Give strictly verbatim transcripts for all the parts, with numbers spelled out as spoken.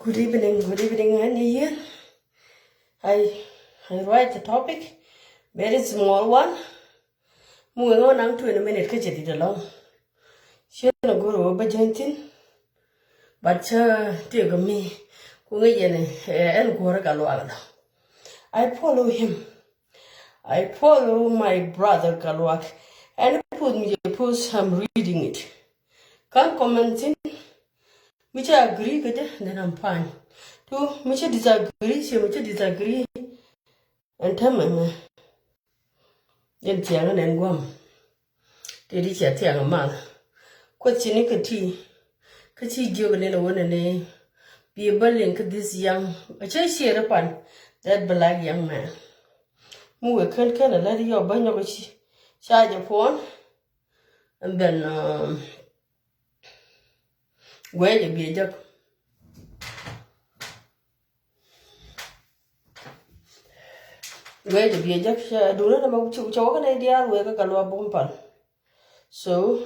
Good evening, good evening, and here I, I write the topic, very small one. Mi wee ŋɔ naŋ twenty minute kä cɛ dit alɔŋ. Ciɛ na go̱r wä bä jäny thin, but cä tiek mi ku ŋäc yɛn, eh, ɛn guɔ̱r Gatluak dɔ. I follow him. I follow my brother Gatluak. Ɛn puth mi jɛ post, I'm reading it. Ka̱n comment thin, mi cä agree kä jɛ, then I'm fine. Tu mi cä disagree, ciɛ mi cä disagree, ɛn täämɛ mɛ. Yɛn thiaŋ nɛn gua̱m. Tëë di cia thiaŋ mal. Kuoth ci ni kä ti. Kä ci jiök ni la wä ni ni. Bi bä liŋ kä this young, a cä cier pan, that black young man. Mi wee kän kän a lät yɔ bä nyɔk ci. Ca jɛ puɔn. And then, um, guɛc a biɛ jäk. Guɛc a biɛ jäk, ca duundä nɛ ma cɛ wä kä nɛ diaal wee kä Gatluak bum pal. So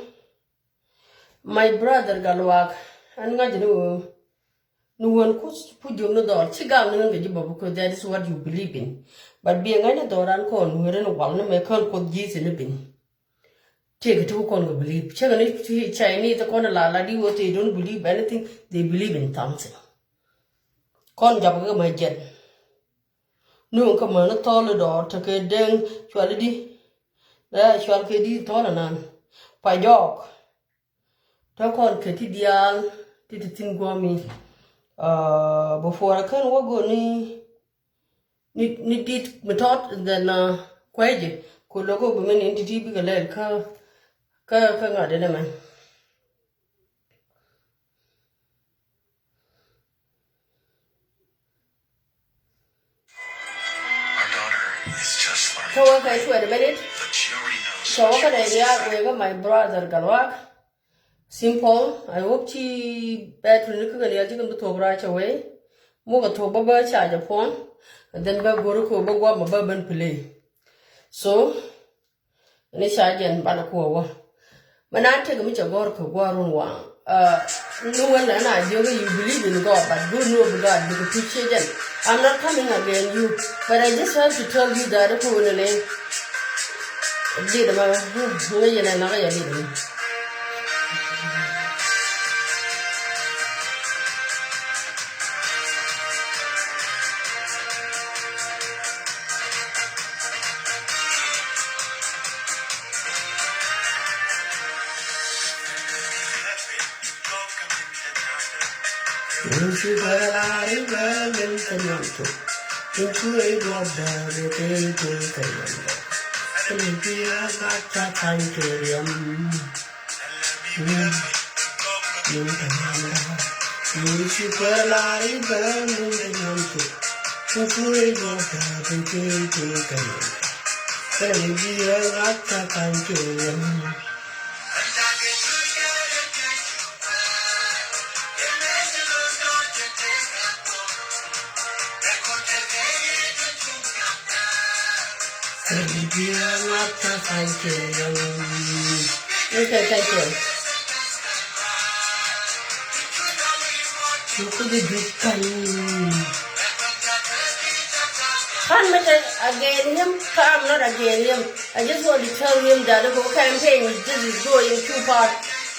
my brother Gatluak, ɛn ŋa̱c ni wä ni wän ku, ku jiök ni dhɔr ci gam ni ŋän kɛ ji̱ bä, because that is what you believe in. But biɛ ŋa̱c ni dhɔr an kɔn wee rin wal ni mɛ kän Kuoth ji̱ thi̱n ni piny. Tiek ti ku kɔn kɛ believe. Cɛ kɛ ni ti Chinese kɔn la la di wä, they don't believe anything. They believe in something. Kɔn jap kɛ mɛ jɛn. Nuŋ kä män thɔl dɔɔr tekɛ deŋ cual di. Dee cual kɛ di thɔl anan. Pa jɔɔk. Te kɔn kɛ ti diaal ti ti thin guami. Uh, before I can work on ni, ni, ni dit mi tɔt, then, uh, kuɛjɛ. Ku logo bi mɛ ni ti ti bikɛ lɛl kä, kä, kä ŋa̱t dee mɛ. Kä wä kɛ cuɛ di bɛ dit. Kä wä kɛ dɛ diaal wek kä my brother Gatluak. Simple. I hope ci bɛ tuni kä kɛ diaal ci kɛ bi thok right away. Muk a thok bä bä charge a phone. And then bä go̱r ko bä guam bä bä ben play. So ni ca jɛn banɛ kuɔ wä. Mɛ na tek mi cɛ gɔr kɛ guarun waŋ. Uh, ni wän na na jiök, you believe in God, but do know bi God, because tu cie jɛn. I'm not coming against you, but I just have to tell you that ko ni ni. Dit ma, ŋa yɛn na ka yɛ dit ma. Okay, thank you. Can't make it against him, I'm not against him. I just want to tell him that the whole campaign is just is going too far.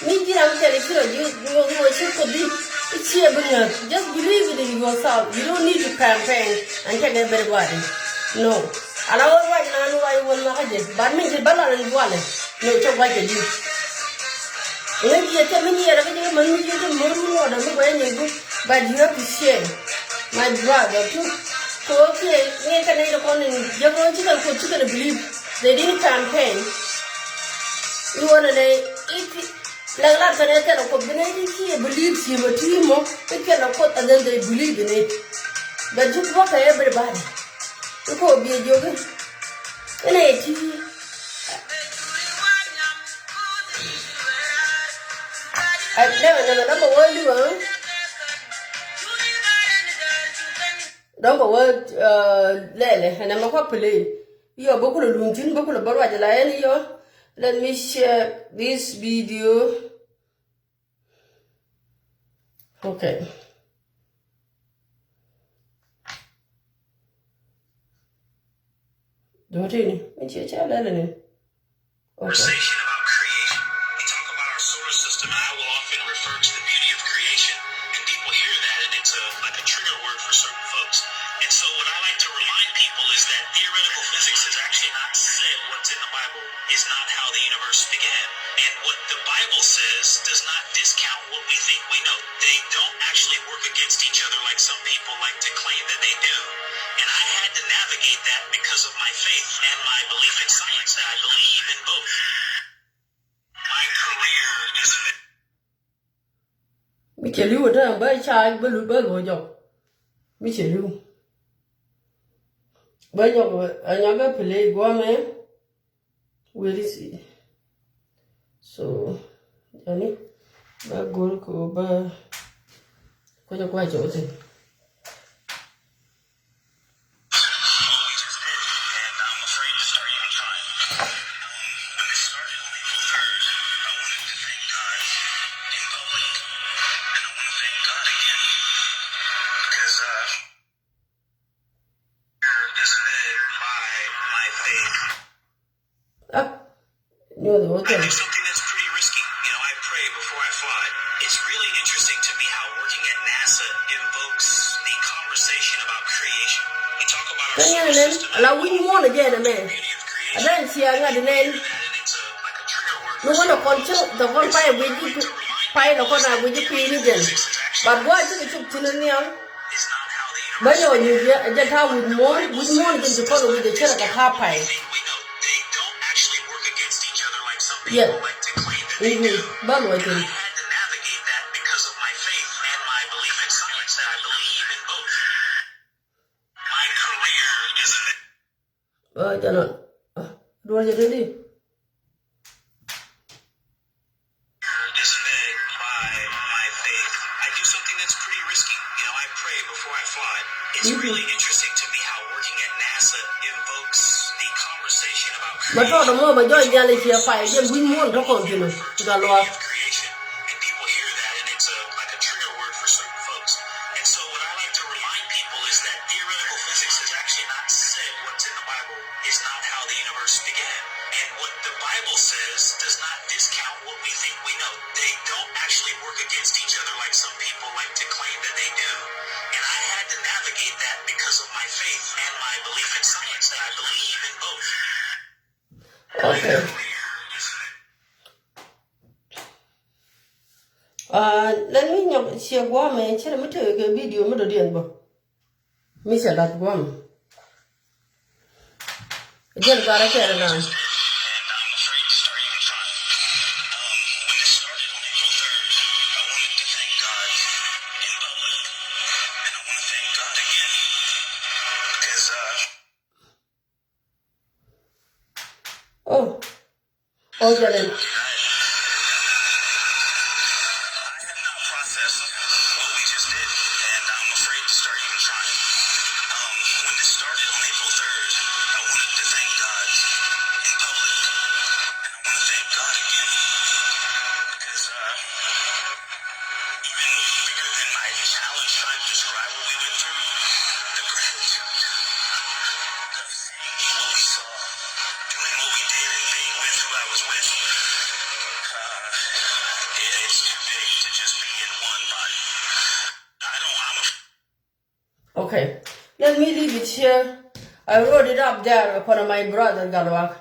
Mi ji̱ ram kɛl i̱ ci rɔ ji̱ ŋuɔth ŋuɔth ci kɔth i̱ ci ɛ bi ŋäth. Just believe it in yourself. You don't need to campaign and take everybody. No. Ala wä ruac na ni ruac wä nhɔkä jɛ. But mi ji̱ bä la ni dualɛ. No, cä guac kɛ ji̱. Ŋäc jiɛ kɛ mi nyiɛɛr kä ji̱ män mi ji̱ kɛ män mi ŋuɔt mi guac nyin gup. But you have to share. My brother too. Kɛ ɣöö kiɛ ŋi̱i̱c kɛ nɛy ti kɔn in jiäk rɔ ci kɛn Kuoth ci kɛn believe. They didn't campaign. Iwɔnɛ nɛ i̱ ti lɛk lat kɛn ɛ kɛn ɛ Kuoth bi nɛy ti ci ɛ believe ci mɛ ti mɔ i̱ kɛn ɛ Kuoth, and then they believe in it. But ji̱ kuɔ̱k kɛ everybody. I̱ kɛ ɣöö biɛ jiök i̱ nɛ ɛ ti. Ɛ, nɛmɛ, nɛmɛ, nɛmɛ wä li̱w, ɛ? Dɔ̱ŋ bɛ wä, uh, lɛlɛ, ɛn ɛmɛ kua play. Yɔ, bä kulɛ luny thi̱n, bä kulɛ bä ruac la ɛn yɔ. Let me share this video. Okay. Dotini mi ciɛ cɛ lɛl ni. Okay. Conversation about creation. We talk about our solar system, and I will often refer to the beauty of creation, and people hear that, and it's a, like, a trigger word for certain folks. And so, what I like to remind people is that theoretical physics has actually not said what's in the Bible is not how the universe began. And what the Bible says does not discount what we think we know. They don't actually work against each other like some people like to claim that they do. And I had to navigate that because of my faith and my belief in science, that I believe in both. My career is mi cɛ li̱w ɛ täämɛ bä ca bä lut bä luɔ̱c jɔk. Mi cɛ li̱w bä nyɔk, a nyɔk bä play guamɛ. Where is it? So yani bä go̱r kɛ bä kucä kuacä wä thin. Up. Nyuɔth wä kɛn. I do something that's pretty risky. You know, I pray before I fly. It's really interesting to me how working at NASA invokes the conversation about creation. We talk about our solar system. Ala wi̱ny muɔ̱n a jɛn ɛmɛ. Adan cia ŋa̱t nɛn. Ni wä lɛ kɔn cä tɛ kɔn pay wi̱c, pay lɛ kɔn a wi̱c pi̱i̱ni jɛn. But gua̱a̱c cä kɛ cop thi̱n nhial. Bä nyɔk nyuc yɛ, ɛ jɛ ta̱a̱ wi̱c muɔ̱ɔ̱n, wi̱c muɔ̱ɔ̱n jin ti kɔn wi̱c ɛ cärɛ kɛ ta̱a̱ pay. Yes. Mm-hmm. Bä luɔc thi̱n. Ɛ jɛn ɔ. Duɔ̱ɔ̱r jɛ tëëdi. Is fed by my faith. I do something that's pretty risky. You know, I pray before I fly. It's really interesting to me how working at NASA invokes the conversation about creation. Bä tɔɔt ɛmɔ bä jɔɔc nhial i̱ ciɛ pay jɛn wi̱c muɔ̱ɔ̱n tɔ̱ kɔn thi̱n ɔ. Ci ka luaak. Creation. And people hear that, and it's a, like, a trigger word for certain folks. And so what I like to remind people is that theoretical physics has actually not said what's in the Bible is not how the universe began. And what the Bible says does not discount what we think we know. They don't actually work against each other like some people like to claim that they do. And I had to navigate that because of my faith and my belief in science, and I believe in both. Okay. Uh, let me nyɔk ciɛ guamɛ cɛ mi tëë kɛ video mi dɔ̱diɛn bä. Mi cɛ lat guam. Jɛn karɛ kɛɛrɛ naan. Oh. Oh, Jalen. Okay, let me leave it here. I wrote it up there upon my brother Galwak,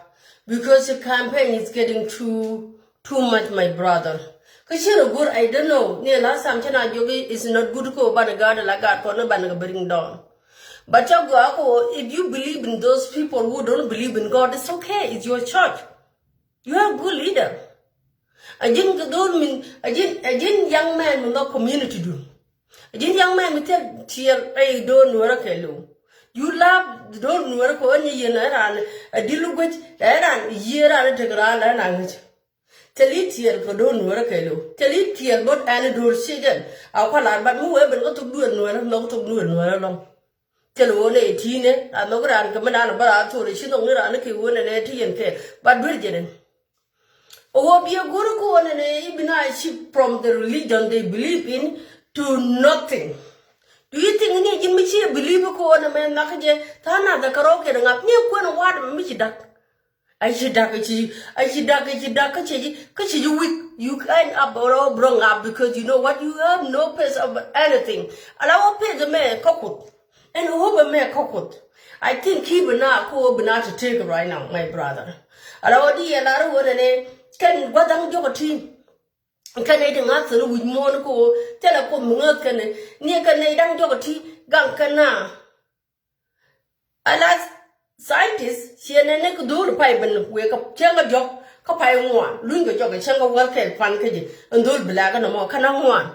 because the campaign is getting too too much, my brother. Kä ciɛ rɔ go̱r, I don't know. Ni last time cɛ na jiök i̱, it's not good kɛ ɣöö banɛ gaat ala gaat kɔn ni banɛ kɛ bring down. But cä gɔaa kɛ ɣöö, if you believe in those people who don't believe in God, it's okay. It's your church. You are a good leader. A ji̱n kɛ dho̱r min, a ji̱n, a ji̱n young man min nhɔk community du. A ji̱n young man min thil tiɛɛl rɛy do̱r nuɔ̱ɔ̱rä kɛɛliw. You love do̱r nuɔ̱ɔ̱rä kɛ ɣän yɛ yɛn ɛ raan, a di̱l guec ɛ raan, yiëë raan ɛ tek raan ɛ raan ŋäc. Thil i̱ tiɛɛl kɛ do̱r nuɔ̱ɔ̱rä kɛɛliw. Thil i̱ tiɛɛl bä ɛn do̱r ciecɛn. A kualar bat mi wee ben kä thok duëër nuɔ̱ɔ̱rä, nhɔk thok duëër nuɔ̱ɔ̱rä lɔ̱ŋ. Thil ɣöö nɛ ti̱i̱nɛ a nhɔk raan kɛ mi naan bä raan thor ci nhɔk ni raan kɛ ɣöö nɛ nɛ ti yɛn kɛ. Bat duer jɛn ɛn. Ɣöö biɛ go̱r kɛ ɣöö nɛ nɛ i̱ bi na shift from the religion they believe in to nothing. Do you think ni ji̱n mi ci believe ko na mɛ nak jɛ tha na da karo kɛ ngap ni kuɛn wat mi ci dak. A ci dak ci a ci dak ci dak ka ci ka ci weak. You end up bro bro ngap because you know what, you have no face of anything. Ala wo face mɛ kokut. And wo mɛ kokut. I think ki bina ko bina to take right now, my brother. Ala wo di ya la ro ne ken gwadang joko ti. Kɛn nɛy ti ŋa̱th thil wi̱c muɔ̱ɔ̱n kä ɣöö thilɛ Kuoth mi ŋäth kɛn ni kɛn nɛy da̱ŋ jɔk ti gaŋ kɛn na. Ala scientist ciɛ nɛn ni kɛ dho̱o̱l pay ben wëë kɛ cäŋ kɛ diɔ̱k kä pay ŋuan luny kɛ jɔk kɛ cäŋ kɛ wäl kɛl pan kä ji̱ ɛn dho̱o̱l bi lɛ̈k kɛ nɔmɔ kɛn a ŋuan.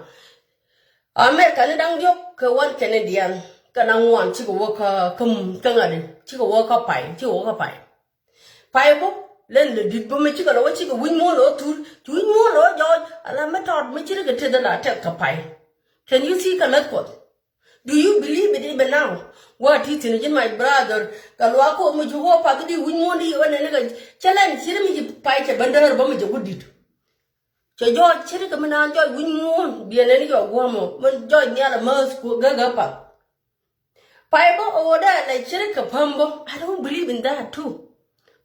America ni da̱ŋ diɔ̱k kɛ wan kɛn ni diɛn kɛn a ŋuan cikɛ wä kä kä ŋa̱di cikɛ wä kä pay cikɛ wä kä pay. Pay bä lɛn lɛ di̱t bä mi cikɛ lɔ wä cikɛ wi̱c muɔ̱ɔ̱n lɔ thur ci wi̱c muɔ̱ɔ̱n lɔ jɔɔc ala mi tɔt mi ci rikɛ teth ala tɛth kɛ pay. Can you see kɛ lät Kuɔth? Do you believe it even now? Wa ti thin ji̱n my brother kɛ luaak kɔ mi ci wä path di wi̱c muɔ̱ɔ̱n di wä nɛn kɛ cɛ lɛn ci ri mi ci pay cɛ bä däär bä mi cɛ wä di̱t. Cɛ jɔɔc ci rikɛ mi naan jɔɔc wi̱c muɔ̱ɔ̱n diɛn nɛn jɔɔc guɔ̱mɔ mi jɔɔc nhial amäth ku gägä path. Pay bä ɣöö dee lɛ cirik kɛ päm bä. I don't believe in that too.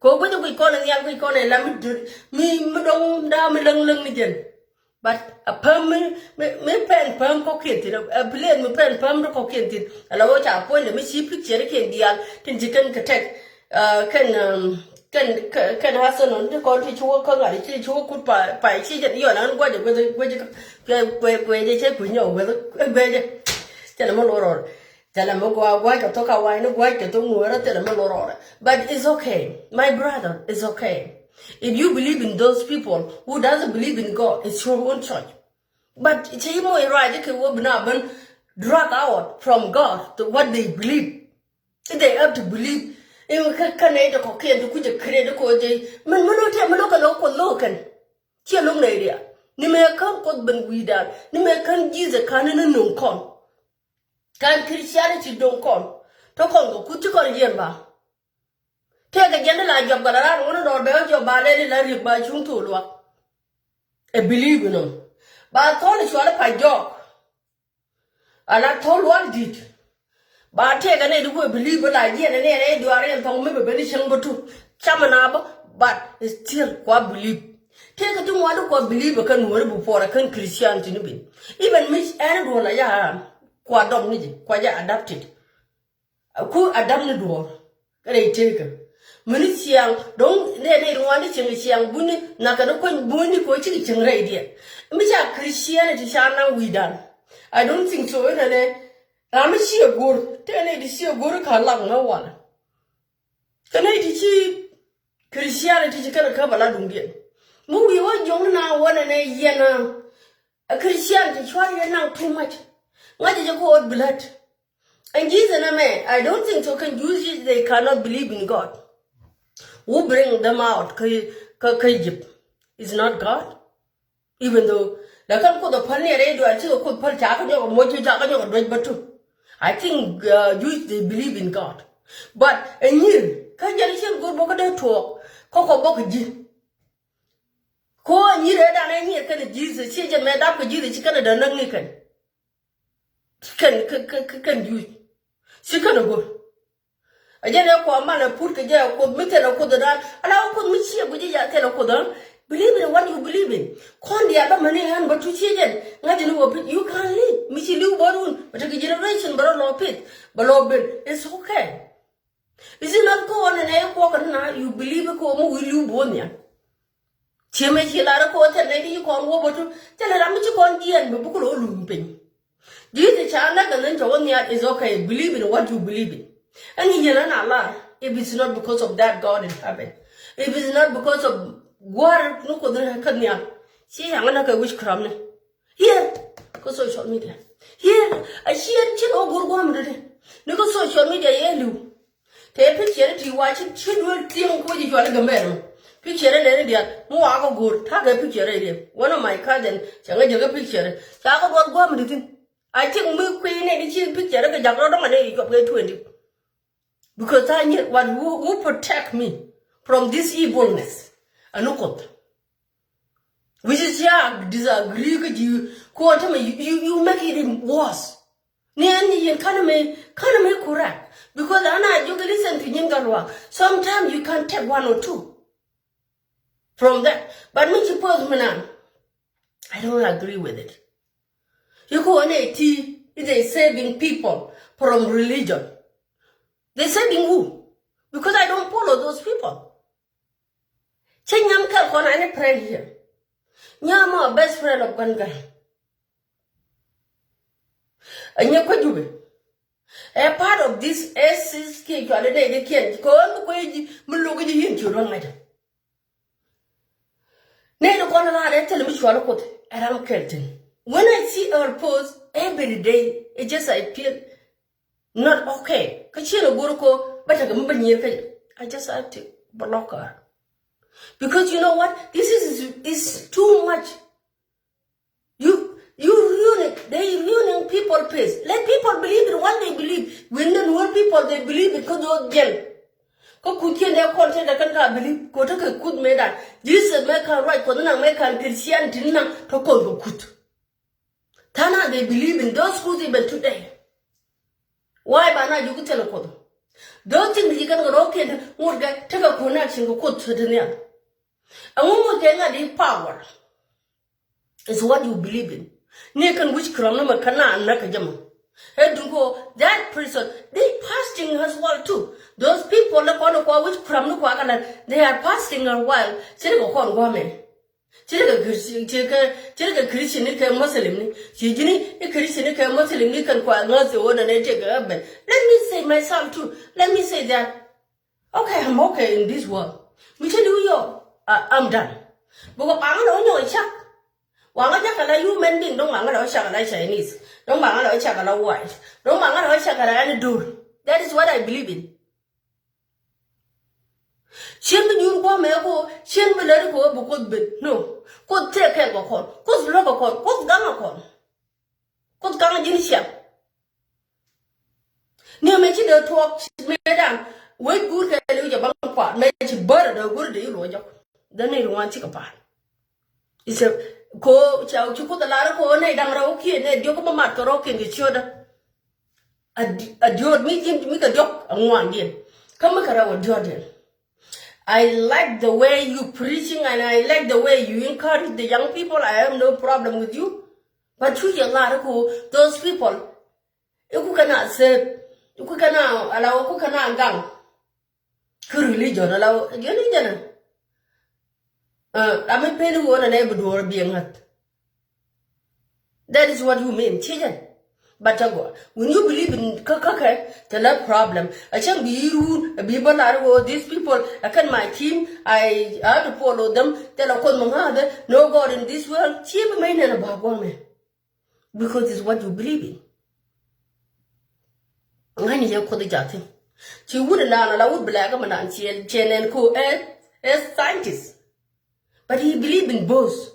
Kɛ ɣöö guic guic kɔn ɛ nhial guic kɔn ɛ la mi döt mi mi dɔŋ daa mi läŋ läŋ ni jɛn. But a päm mi mi mi pɛn päm kɔkiɛn thin a bilet mi pɛn päm ti kɔkiɛn thin. Ala ɣöö ca puɔ̱nydɛ mi ci picture kiɛn diaal tin ci kɛn kɛ tɛk. Kɛn kɛn kɛn Arsenal ti kɔn ti ci wä kä ŋa̱t ci ci wä kut pay pay ci jɛn yɔn an gua̱cɛ gua̱cɛ gua̱cɛ gua̱cɛ gua̱cɛ cɛ kui̱ nyɔk gua̱cɛ gua̱cɛ. Cɛ lɛ mi luɔr rɔɔr. Thilɛ mi gua̱a̱ gua̱a̱c kɛ thok ka wa̱i̱ni gua̱a̱c kɛ thok ŋuäärä thilɛ mi luɔr rɔɔdɛ. But it's okay. My brother, it's okay. If you believe in those people who doesn't believe in God, it's your own choice. But cɛ yi moc ruac kɛ wä bi na ben drag out from God to what they believe. If they have to believe in kä kä nɛy tɛ kɔkiɛn ti kucɛ create kɛ wä jɛ min min wä tɛ min wä kɛ lɔ kuɔth lɔ kɛn. Ciɛ lo̱k nɛy rial ni mɛ kän kuɔth ben wi̱i̱dan ni mɛ kän Jesus kan ni ni no̱ŋ kɔn. Kan Christianity do̱ŋ kɔn tɔ kɔn kɛ kuth ci kɔn yiɛn ba. Tëëkɛ jiɛn ti la jɔp kɛ la ran ŋuɔ̱t ni dɔɔr bɛ wä jɔp ba lɛl ila riek ba cuŋ thok luak. Ɛ believe in ɔ ba thɔl i̱ cual i̱ pa jɔɔk. Ala thɔl lual di̱t. Ba tëëkɛ nɛy ti kuɛ believe bä la jiɛn ɛ nɛy rɛy duaar yɛn thɔŋ mi bɛ ben i̱ cäŋ bä tuk. Camɛ na bä but still kua believe. Tëëkɛ ti ŋuan ti kua believe ɛ kän nuɔ̱ɔ̱ri bi puɔr ɛ kän Christianity ni ben. Even mi ɛn duɔ̱ɔ̱r la ya kua dɔm ni ji̱ kua jɛ adapted. Ku adam ni duɔ̱ɔ̱r kɛ rɛy tëëkä mini ciaŋ do̱ŋ nɛ nɛ ri ŋuan ni cieŋ ciaŋ buni na kɛ ni kuany buni kɛ wä cikɛ cieŋ rɛy diɛ. Mi ca Christianity ca naŋ wi̱i̱dan. I don't think so inɛ nɛ ram mi ciɛ go̱r tëë nɛ di ciɛ go̱r ka lak ŋä walɛ. Kɛ nɛ di ci Christianity ci kɛn kä bɛ la duŋdiɛn. Mi wi̱i̱ wä jiɔŋni na wä nɛ nɛ yɛn a Christianity cuar yɛn naŋ too much. Ŋa̱c jɛ kɛ ɣöö blood. And Jesus na mɛ, I don't think so kɛn Jews they cannot believe in God. Who bring them out kä kä kä Egypt? Is not God. Even though la kɛn Kuoth a päl ni a rɛy dual cikɛ Kuoth päl ca kä nyɔk a moc ca kä nyɔk a duec bä tu. I think uh, Jews they believe in God. But a nyir kä jɛn cien go̱r bä kä dee tuɔɔk kä kɔ bä kä ji̱. Ko a nyir ɛ dan ɛ nyir kɛn Jesus ci jɛn mɛ dap kä Jesus ci kɛn a dee näk ni kɛn. Kɛn kɛn kɛn kɛn Jews. Ci kɛn a go̱r. A jɛn ɛ kua mal ɛ put kɛ jɛ ɛ Kuoth mi thil ɛ Kuoth ɛ dan ala ɛ Kuoth mi ci ɛ guic ɛ ya thil ɛ Kuoth ɛ. Believe in what you believe in. Kɔn diaal bä mani ɣän bä tu ci jɛn ŋa̱c ni wä piny you can live mi ci liw bä run bä tekɛ generation bä rɔ lɔ pith bä lɔ ben. It's okay. Is it not ko ɔn ɛn ɛ kuɔk ɛn na you believe ko mi wi̱i̱ liw bä wä nhial. Ciɛ mɛ ci lar ko thil nɛ di ci kɔn wä bä tu thil ram mi ci kɔn jiɛn bä bä ku lɔ luny piny. Di ti ca näk and then cɛ wä nhial is okay. Believe in what you believe in. Ɛn yɛn ɛn a lar if it's not because of that God in heaven, if it's not because of guar ni Kuoth ni kä nhial. Ci yaŋ näk kɛ witchcraft ni. Here kä social media. Here a ciɛ cin ɔ go̱r guam dee ni kä social media yɛ liw. Te picture ti wa ci ci duel tiŋ ko ji cɔl Gambɛl mɔ. Picture nɛ ni dial mi wa ko go̱r ta kɛ picture dial. One of my cousin cɛ ŋa jɛ kɛ picture ca ko duɔl guam di thin. I think mi kui̱ nɛ ni ci picture kɛ jak rɔ dɔŋ nɛ yi cɔp kɛ twenty. Because I need what who, who protect me from this evilness. Anu Kuoth. Which is ya disagree kɛ ji ko tɛmɛ you, you, you make it worse. Ni ɛn ni yɛn kanɛ mɛ, kanɛ mɛ correct. Because ana jiök listen to nyin kä luaak. Sometimes you can take one or two from that. But mi ci post mi nan, I don't agree with it. You go on A T, they saving people from religion. They saving who? Because I don't follow those people. Cɛ nyam kɛl kɔn any friend here. Nyam a best friend of Gun Gun. A nyɛ kɔ Jubɛ. A part of this S S kiɛ cuali nɛ di kiɛn kɔn mi kɔ ji̱ mi lo̱k ji̱ yin ci ruɔn ŋa̱cä. Nɛ di kɔn la nɛ thil mi cuali Kuoth ɛ ram kɛl tin. When I see her post every day, it just I feel not okay. Kä ciɛ lɛ go̱r ko bä tekɛ mi bä nyier kä I just have to block her. Because you know what? This is, is too much. You, you ruining, they ruining people face. Let people believe in what they believe. When the Nuer people, they believe in kä those jail. Kä Kuoth kiɛn dee kɔn te dee kɛn ka believe. Ko te kɛ Kuoth mɛ dan. Jesus mɛ kan ruac Kuɔth naŋ mɛ kan Christianity naŋ te kɔn kɛ Kuoth. Tha̱a̱ŋ na they believe in those schools even today. Why ba na jiök thilɛ Kuoth? Those things ji̱ kɛn kɛ rɔ̱ kiɛn ŋot kɛ tekɛ connection kɛ Kuoth te nhial. Ɛŋu ŋot kɛ ŋa̱t i̱ power is what you believe in. Ni kɛn witchcraft ni mɛ kɛn na näk kɛ jɛ mɔ. Ɛ duŋ ko that person they fasting as well too. Those people ni kɔn kua witchcraft ni kua kɛ lɛ they are fasting as well. Ci ni kɛ kɔn guamɛ. Ci ni kɛ Christian, ci kɛ, ci ni kɛ Christian ni kɛ Muslim ni. Ci ji̱ni i̱ Christian ni kɛ Muslim ni kɛn kua ŋäth i̱ wä nɛ nɛ tëk ɛ bɛn. Let me say myself too. Let me say that. Okay, I'm okay in this world. Mi ci li̱w yɔ, uh, I'm done. Because ba ŋä lɛ wä nyɔk cak. Wa ŋä cak ala human being, dɔ̱ŋ ba ŋä lɛ wä cak ala Chinese. Dɔ̱ŋ ba ŋä lɛ wä cak ala white. Dɔ̱ŋ ba ŋä lɛ wä cak ala any door. That is what I believe in. Cien bi nyuur guɔ̱mɛ ko, cien bi lät ko bi Kuoth ben. No. Kuoth tëë kɛɛl kɛ kɔn. Kuoth luäk kɛ kɔn. Kuoth gaŋ kɛ kɔn. Kuoth gaŋ ji̱n ciaŋ. Ni mɛ ci dee tuɔɔk ci mëë dan. Wec guur kɛ liw jɛ baŋ kuaar. Mɛ ci bär dee guur dee i̱ luɔc jɔk. Dee ni ruɔ̱n cikɛ pa̱a̱n. Ithɛ ko ca ci Kuoth a lar ko nɛ da̱ŋ rɛw kiɛ nɛ diɔk bä mat kɛ rɔ̱kiɛn kɛ ciötdä. A di-, a diɔt mi ji̱n mi kɛ diɔk a ŋuandiɛn. Kä mi kɛ rɛw a diɔtdiɛn. I like the way you preaching and I like the way you encourage the young people. I have no problem with you. But cu yɛ lar ko those people. Iku kɛ na save. Iku kɛ na ala iku kɛ na gaŋ. Kä religion ala jɛn i̱ jɛn. Ɛ, ram mi pen i̱ ɣöö nɛ nɛ bi duɔ̱ɔ̱r biɛ ŋäth. That is what you mean. Ci jɛn. But tɛ gɔaa. When you believe in kä kä kɛ, tɛ lɛ problem. A cäŋ bi i̱ ruun, a bi bä lar i̱ ɣöö these people, a kɛn my team, I have to follow them. Thilɛ Kuoth mi ŋa̱thä, no God in this world. Ci bi mec nɛn a ba guɔ̱mɛ. Because it's what you believe in. Ŋa̱ni yɛ Kuoth i̱ ja̱thi̱n. Ci wut inan ala wut bi lɛɛkä mi nan ciɛ, ciɛ nɛn ko ɛ, ɛ scientist. But he believe in both.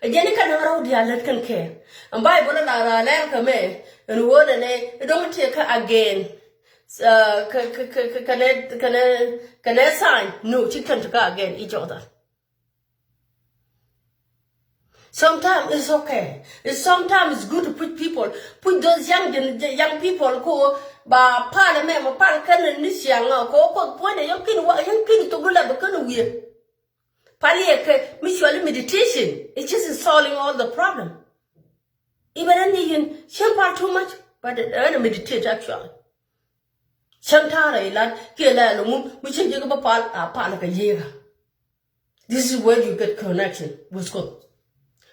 Ɛ jɛn i̱ kɛn ŋa̱r rɔ̱ diaal lät kɛn kɛɛr. Ɛn Bible ala ra lɛɛr kɛ mɛ ɛn word ɛnɛ i̱ dɔ̱ŋ tiɛ kä again. Uh, kɛ, kɛ, kɛ, kɛ, kɛnɛ, kɛnɛ, kɛnɛ sign. No, ci kɛn ti kä again each other. Sometimes it's okay. It's sometimes it's good to push people. Push those young gen-, young people ko ba pal mɛ ma pal kɛn ni siang ko ko puɔnɛ young kid wa young kid to gula ba kɛn wiɛ. Pal yɛ kɛ mutual meditation. It's just solving all the problem. Even any yin, she pal too much, but uh, meditate actually. Cäŋ ta̱a̱ rɛy lat kiɛ la ɛlɛ ŋum mi cä jiäk bä pal a pal kɛ yiëëkä. This is where you get connection with God.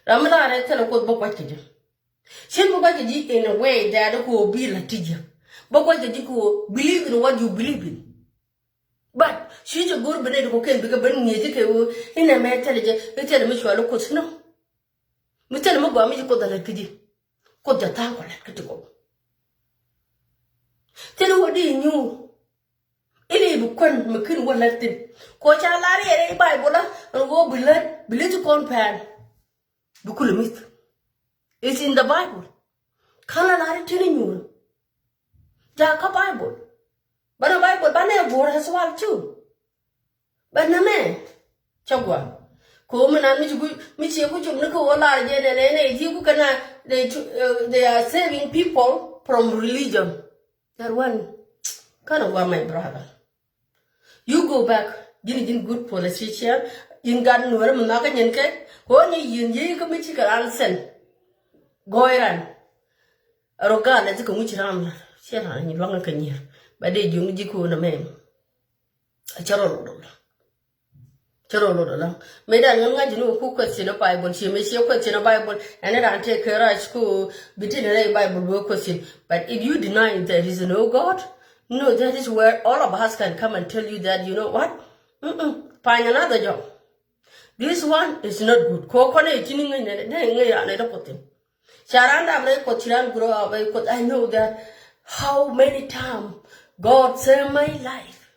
Ram mi la rɛy thilɛ Kuoth bä kuac kɛ ji̱. Cien bä kuac kɛ ji̱ in a way that ko bi la ti jiäk. Bä kuac kɛ ji̱ ko believe in what you believe in. But ci cɛ go̱r bi nɛy ti kɔ̱kiɛn bikɛ ben ŋi̱eec kɛ ɣöö inɛ mɛ thilɛ jɛ, i̱ thilɛ mi cuali Kuoth nɔ. Mi thilɛ mi gɔaa mi ci Kuoth a lät kä ji̱. Kuoth jɛ tha̱a̱ŋ kɔ lät kä ti kɔ. Thilɛ wä di nyuur. Ili bi kuän mi kin wä lät thin. Kɔ ca lar yɛ rɛy Baibol a ɛn ɣöö bi lät, bi lät ti kɔn pɛn. Bi kulɛ mith. It's in the Bible. Ka̱n la lar i̱ tini nyuur. Jakä Bible. Banɛ Bible banɛ guɔ̱r as well too. Banɛ mɛ. Cä gua̱a̱. Ko̱ mi nan mi ci ku, mi ci ku cum ni kɛ wä lar jɛ nɛ nɛ nɛ ji̱ ku kɛn a they, uh, they are saving people. from religion. That one, kind of what, my brother. You go back. Ji̱n, ji̱n good politician. Ji̱n gat nuɔrɛ mi nhɔakä nyin kɛ. Kɛ ɣöö nyi yi̱n yiey kä mi ci kɛ ran sɛn. Gɔɔy ran. Ɛ rɔ gaat lɛ ti kɛ ŋuci ran la. Ciɛ ran nyi luaŋ kɛ nyier. Ba dee jiöŋ ji̱ ko̱n ɛmɛ. A cɛ rɔ lɔ dɔl. Cɛ rɔ lɔ dɔl. Mëë dan ŋän ŋa̱c ni wä ku question a Bible. Ciɛ mëë ciɛ question a Bible. Ɛn ran tëë kɛ rush ku bi ti ni rɛy Bible wä question. But if you deny there is no God, no, that is where all of us can come and tell you that, you know what? Mm-mm. Find another job. This one is not good. Kɔ kɔn ɛ ti ni ŋäc nɛ, nɛ ŋäc ran ɛ dɔ Kuoth thin. Ca ran dam nɛ Kuoth, ci ran grow up ɛ Kuoth. I know that how many time God save my life.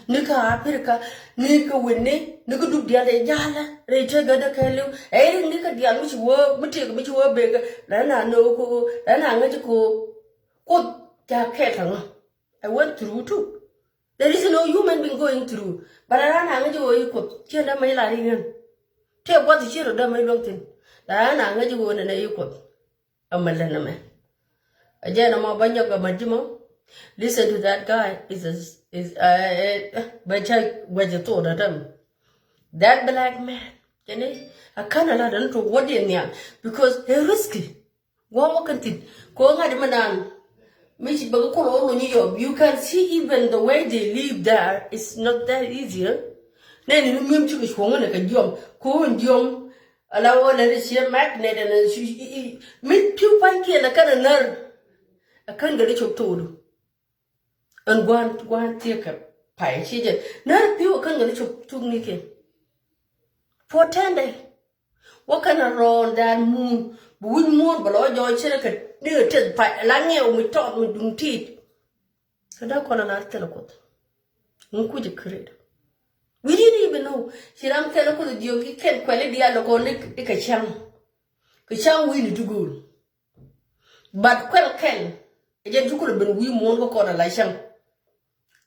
Ni kä Africa, ni kä witni, ni kä dup dial ɛ jalä rɛy tëë gädä kɛɛliw. Ɛ rik ni kä dial mi ci wä, mi tëëk mi ci wä bekɛ. Lɛ na no̱o̱k ko, lɛ na ŋäc ko. Kuoth ca kɛɛl kä ŋä. I went through too. There is no human being going through. But a ran a ŋäc ɣöö i̱ Kuoth ciɛ dämɛ i̱ la ri ŋän. Tëë gua̱th ciɛ rɔ dämɛ i̱ luäŋ thi̱n. La ran a ŋäc ɣöö nɛnɛ i̱ Kuoth. Ɛmɛ lɛ nɛmɛ. A jɛn ɛmɔ bä nyɔk ɛmɛ ji̱ mɔ. Listen to that guy. Is a, is, uh, uh, bä cä gua̱c ɛ thok dädäm. That black man. Kɛn i̱ a kän a la däni to wä diɛ nhial. Because ɛ risky. Gua̱a̱k wä kɛn thi̱n. Kɛ ɣöö ŋa̱t mɛ naan. Mi ci bɛ kɛ kol ɣä lony yɔm. You can see even the way they live there is not that easy. Nɛn ni mi̱em cikɛ cuɔ̱ŋ nɛ kɛ jiɔm. Kɛ ɣöö jiɔm. Ala ɣöö lɛ ni ciɛ magnet ɛn. Mi pi̱w pa̱nykiɛn ɛ kɛn ɛ när. Ɛ kän gɛ ni cop to̱o̱du. Ɛn gua̱a̱n, gua̱a̱n thiekɛ pay ci jɛ. När pi̱w ɛ kän gɛ ni cop thuknikiɛn. For ten day. Wä kɛn a rɔɔn daan muun bi wi̱c muɔ̱ɔ̱n bɛ lɔ jɔɔc ce̱tkɛ ni kɛ teth pay la ŋɛw mi tɔɔt mi duŋ ti̱i̱t. Kɛ dee kɔn a lar thilɛ Kuoth. Ŋun kuc a create. We didn't even know. Ci ram thilɛ Kuoth diɔ̱k i̱ kɛn kuɛli diaal kɔn ni kɛ cäŋ. Kɛ cäŋ wi̱i̱ni ti go̱o̱l. But kuɛl kɛl ɛ jɛn ci kulɛ ben wi̱i̱ muɔ̱ɔ̱n kä kɔn a la cäŋ.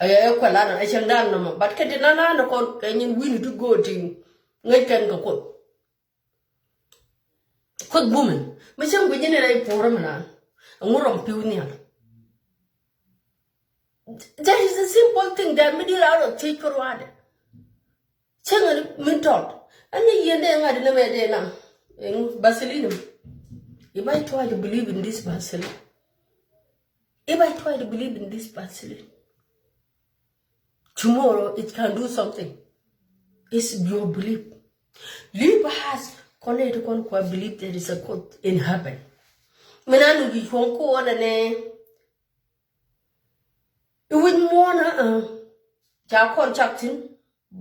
Ɛ kuɛl an a cäŋ dan nɔmɔ. But kɛ ti nan an kɔn kɛ nyin wi̱i̱ni ti go̱o̱l ti ŋäc kɛn kɛ Kuoth. Kuoth bumɛ mi cäŋ guic ni rɛy puɔ̱rä mi naan. Ɛŋu rɔm pi̱w nhial. That is a simple thing that mi di ra rɔ thiec kä ruaadɛ. Cäŋ ɛn min tɔt ɛn ni yieen dee ŋa̱t ni mɛ dee nam. Ɛŋu Vaseline mi. If I try to believe in this Vaseline, if I try to believe in this Vaseline, tomorrow it can do something. It's your belief. Leave us. Kɔn nɛ ti kɔn kua believe there is a God in heaven. Mi na nu di cuɔ̱ŋ kuɔnɛ nɛ. I̱ wi̱c muɔ̱ɔ̱n ɛ ca kɔn cak thi̱n.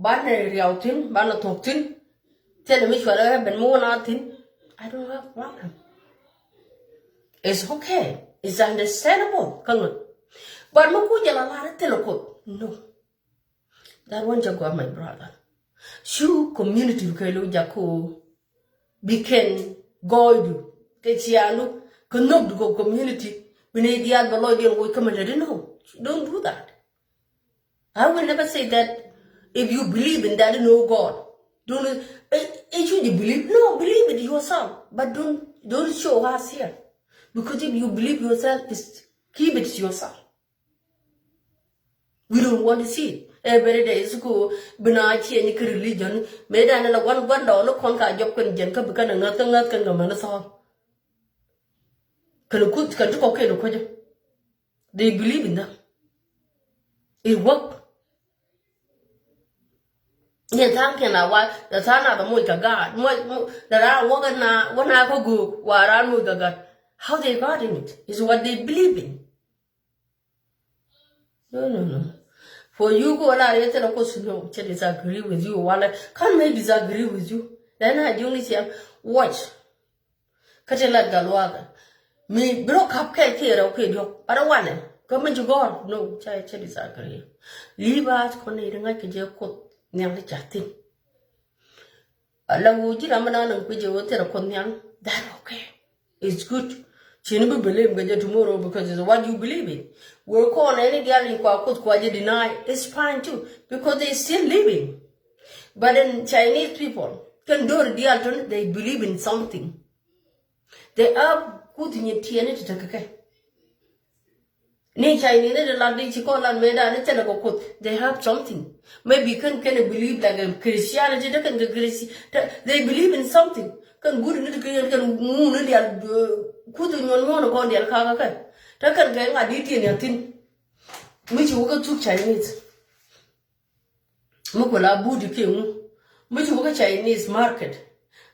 Banɛ riaw thi̱n, banɛ thok thi̱n. Thilɛ mi cualɛ ben mi wä na thi̱n. I don't have problem. It's okay. It's understandable. Kä ŋä. But mi ku jɛ la lar thilɛ Kuoth. No. That one jɛ gɔaa, my brother. Cu community kɛ lo jako. Bi kɛn gɔɔydu kɛ ciaŋdu kɛ nhökdu kɛ community. Bi nɛy diaal bɛ lɔcdiɛn woc kä mi lätdi. No. Don't do that. I will never say that if you believe in that no God. Don't, eh, eh, should you believe? No, believe it yourself. But don't, don't show us here. Because if you believe yourself, is keep it yourself. We don't want to see it. Every day is ko bina change kɛ religion. Mëë dan la wan gua̱ndɔɔŋni kɔn ka jɔp kɛn jɛn kä bi kɛn ŋäth kä ŋäth kɛn kä män thɔɔr. Kɛn kuth kɛn ti kɔk kɛn kucä. They believe in them. It work. Ni tha̱a̱ŋ kɛn a wa, ni tha̱a̱ŋ na bɛ moc kɛ gaat. Moc, moc, ni raa wä kɛ na, wä na kä go̱o̱k, wa raa moc kɛ gaat. How they got in it is what they believe in. No, no, no. For you ko la rɛ tɛrɛ ko si no, cɛ disagree with you. Wala, kan mɛ disagree with you. Lɛ na ji̱ ni cɛ watch. Kä ti lat gal wakä. Mi bi rɔ kap kɛl kiɛ rɛw kiɛ diɔk. But a wanɛ. Kä mi ji̱ gɔr. No, cɛ, cɛ disagree. Leave us kɔn ni ri ŋa̱c kɛ jɛ Kuoth. Nhial ti ca thin. Ala wu ji̱ ram mi na naŋ kui̱ jɛ wä thil a Kuoth Nhial. That okay. It's good. Ci ni bi believe kɛ jɛ tomorrow because it's what you believe in. Wee kɔn ɛn i̱ diaal in kua Kuoth kua jɛ deny. It's fine too. Because they still living. But then Chinese people kɛn do̱r diaal tɔni, they believe in something. They have kuth nyin tiɛni ti tekɛ kɛ. Ni Chinese ni de lat di ci kɔn lat mëëdan ni thilɛ kɛ Kuoth. They have something. Maybe kɛn kɛn believe like a Christianity, te kɛn kɛ Christi-, te, they believe in something. Kɛn guut ni ti kɛn kɛn ŋun ni dial, uh, Kuoth nyuɔn nyuɔn kɔn dial kaka kɛn. Te kɛn kɛ ŋa̱ di tiɛn ya thin. Mi ci wä kä thuk Chinese. Mi ku la buti kiɛ ŋu. Mi ci wä kä Chinese market.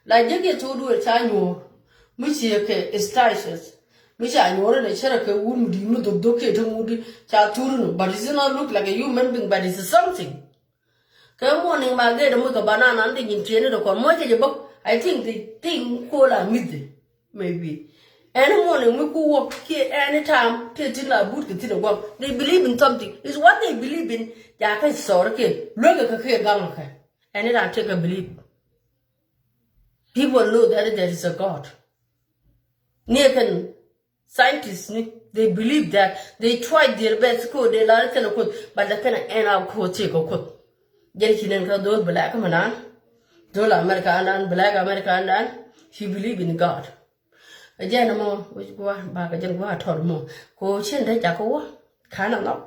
La jek yɛ thok duëër ca nyuɔ̱ɔ̱r. Mi ci yɛ kɛ statues. Mi ca nyuɔ̱ɔ̱r inɛ cärɛ kɛ wun mi di̱i̱t mi dhok dhok kiɛ te ŋut di ca thur inɔ. But it's not look like a human being, but it's something. Kɛ morning ma gɛt mi kɛ banana ni di nyin tiɛni di kɔn muɔcɛ jɛ bäk. I think the thing call a myth. Maybe. Any morning mi ku wä kiɛ any time, kiɛ tin la but kɛ tin a guam. They believe in something. It's what they believe in. Ja kɛ sɔr kiɛ luek kɛ kiɛ gaŋ kɛ. Any time take a believe. People know that there is a God. Ni kɛn scientists ni, they believe that. They try their best ko de la kɛn a Kuoth, but la kɛn a end up ko te ko Kuoth. Jɛn ci nɛn kä dhol black man an. Dhol America an an, black America an an. He believe in God. Ɛ jɛn mɔ, wi̱c gua̱a̱, bakɛ jɛn gua̱a̱ tɔt mɔ. Ko cien dee jakä wä, ka̱n a nhɔk.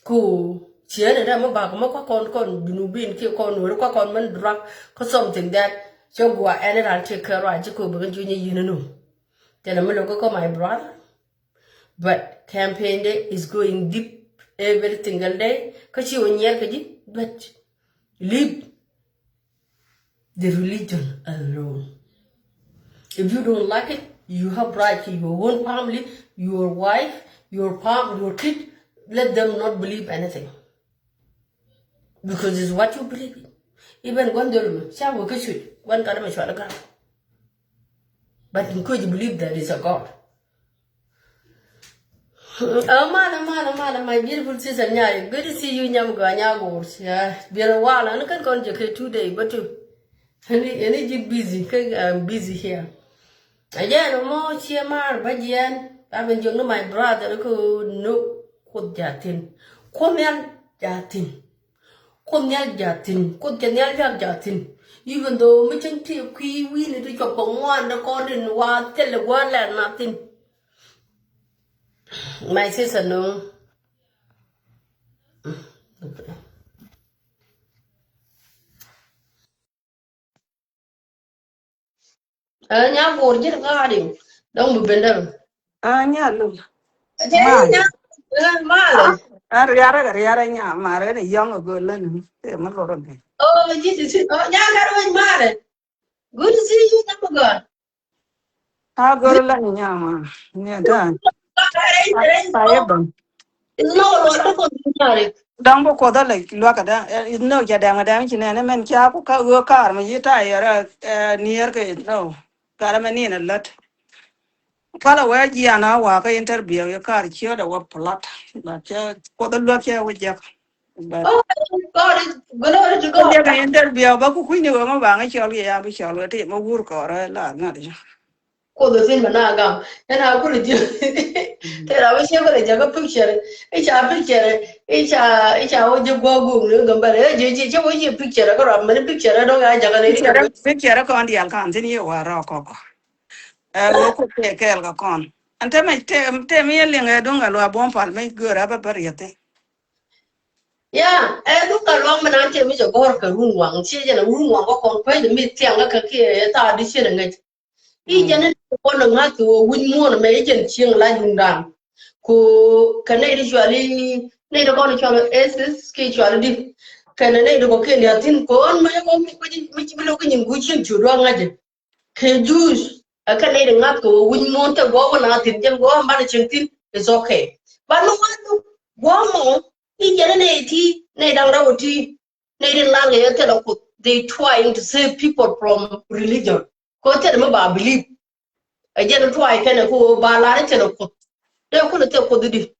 Ko cien dee mɔ bakɛ mɔ kä kɔn, kɔn Junubin kiɛ kɔn Nuɛri kä kɔn mɛn drug kä something that cɛ gua̱a̱ ɛn ran ti kɛ ruac ci ko bikɛ junyɛ yin nu. Tɛn mi lo̱k kä my brother. But campaign day is going deep every single day. Kä ci wä nyiɛr kɛ ji̱, but leave the religion alone. If you don't like it, you have right to your own family, your wife, your fam-, your kid. Let them not believe anything. Because it's what you believe in. Even gua̱n dhol mi, ca wä kä cuc, gua̱n kat mi cual kä. But encourage believe there is a God. Oh, mala, mala, mala, my beautiful sister Nyari. Good to see you, Nyam Gua, Nyagor. Yeah, been a while. Ani kɛn kɔn jɛ kɛ two day, but two. Ani, ani ji̱ busy, kɛ, I'm busy here. Ɛ jɛn mɔ ciɛ mar bä jiɛn. I've been joining my brother, kɛ no, Kuoth jathin. Kuoth Nhial jathin. Kuoth Nhial jathin. Kuoth cɛ Nhial jak jathin. Even though mi cieŋ ti kui̱ wi̱i̱ni ti cuɔp kɛ ŋuan dee kɔn in wa thilɛ gua̱a̱r lɛr na thin. My sister, no. Ɛ, Nyagor ji̱n ŋa̱a̱di. Dɔ̱ŋ bi ben däl. Ɛ, Nyalul. Jɛ Nyalul. Mal. Ɛ, Mal. Ɛ, riarɛ kɛ riarɛ Nya, marɛ ni yɔ̱ŋ a göl lä ni. Tëë mi lorä ni. Oh, ji̱ ti ti. Oh, Nya kar wec marɛ. Good to see you, Nyamugɔr. A göl lä ni Nya ma. Ni a daan. Arrange, arrange. Pa yɛ bäŋ. It's not a lot of people. Dɔ̱ŋ bi Kuoth a lɛ luäk kä däŋ, eh, it's no jɛ dɛŋ dɛŋ ci nɛn mɛn ca ku kä ɣöö kar mi yi tayɛr, eh, nier kɛ, no. Kar mɛ nin a lät. Kal a wee jian a wa kä interview yi kar ciöt a wä plot. But cɛ Kuoth a luäk cɛ wä jek. But oh, God is glory to God. Jek interview ba ku kui̱ni wä ma ba ŋä cɔl yɛ ya bi cɔl wä ti ma wur kɔrɛ la ŋa̱t. Kuoth thin mɛ na gam. Ɛn a kul ji̱. Tera wä ciɛ bɛ lɛ jakä picture. Ica picture. Ica, ica wä ji̱ guɔ guŋ ni gam bɛ lɛ. Ji̱, ji̱, ji̱ wä ji̱ picture. Kä ram mɛn picture dɔ̱ŋ ya jakä ni. Picture, picture kɔn dial kan thin yɛ wa rɔ kɔkɔ. Ɛ wä ku kɛ kɛɛl kɛ kɔn. Ɛn te mɛ te, te mi yɛ liŋ ɛ duŋ ɛ luɔ buɔ̱m pal mi gör ɛ bɛ bɛ riɛth. Ya, ɛ duŋ ɛ luɔ mi nan te mi jɛ gɔr kɛ run waŋ. Ciɛ jɛn run waŋ kɛ kɔn kuec mi thiaŋ kɛ kiɛ thaat di ciɛ ŋäc. I̱ jɛn ni kɔn ŋa̱th kɛ ɣöö wi̱c muɔ̱ɔ̱n ɛmɛ i̱ jɛn cieŋ la juŋdan. Ku kɛ nɛy ti cuali, nɛy ti kɔn cuali atheist kiɛ cuali di. Kɛnɛ nɛy ti kɔ̱kiɛn diaal thi̱n kɛ ɣöö mi, mi, mi, mi ci bi lo̱k kä nyin gui̱c cieŋ cu dua̱k ŋa̱cɛ. Kɛ Jews, ɛ kɛ nɛy ti ŋa̱th kɛ ɣöö wi̱c muɔ̱ɔ̱n thil gua̱a̱k wä na thi̱n jɛn gua̱a̱k mi banɛ cieŋ thi̱n, it's okay. But mi ŋa̱th gua̱a̱k mɔ i̱ jɛn ni nɛy ti, nɛy da̱ŋ rɛw ti. Nɛy tin lar kɛ yɛ thilɛ Kuoth, they trying to save people from religion. Kɛ thilɛ mi ba believe. Ɛ jɛn try kɛnɛ kɛ ɣöö ba lar thilɛ Kuoth. Dee kulɛ thilɛ Kuoth di.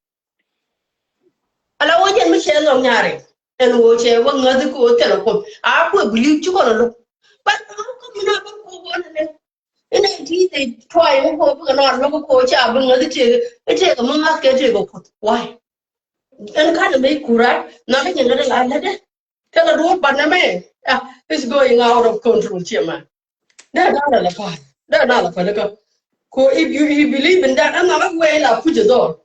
Ala wä jɛn mi cɛ lɔŋ nyari. Ɛn ɣöö cɛ wä ŋäthi kɛ ɣöö thilɛ Kuoth. A kuɛ believe ci kɔn a lo̱k. But a wä kä mi na bä kuɔ wä nɛ. Inɛ ti they try wä kɛ ɣöö bikɛ nɔɔr lo̱k kɛ ɣöö ca bi ŋäthi tëëk. Itëëk mi ŋa̱th kɛ tëëk kɛ Kuoth. Why? Ɛn kanɛ mi kurat. Nɔn inyɛ ŋäthi la lätdɛ. Kɛn a duɔ̱ɔ̱p banɛ mɛ. Ah, it's going out of control, chairman. Dee na la la pa. Dee na la pa lika. Ko if you, you believe in that, I'm not going la push it on.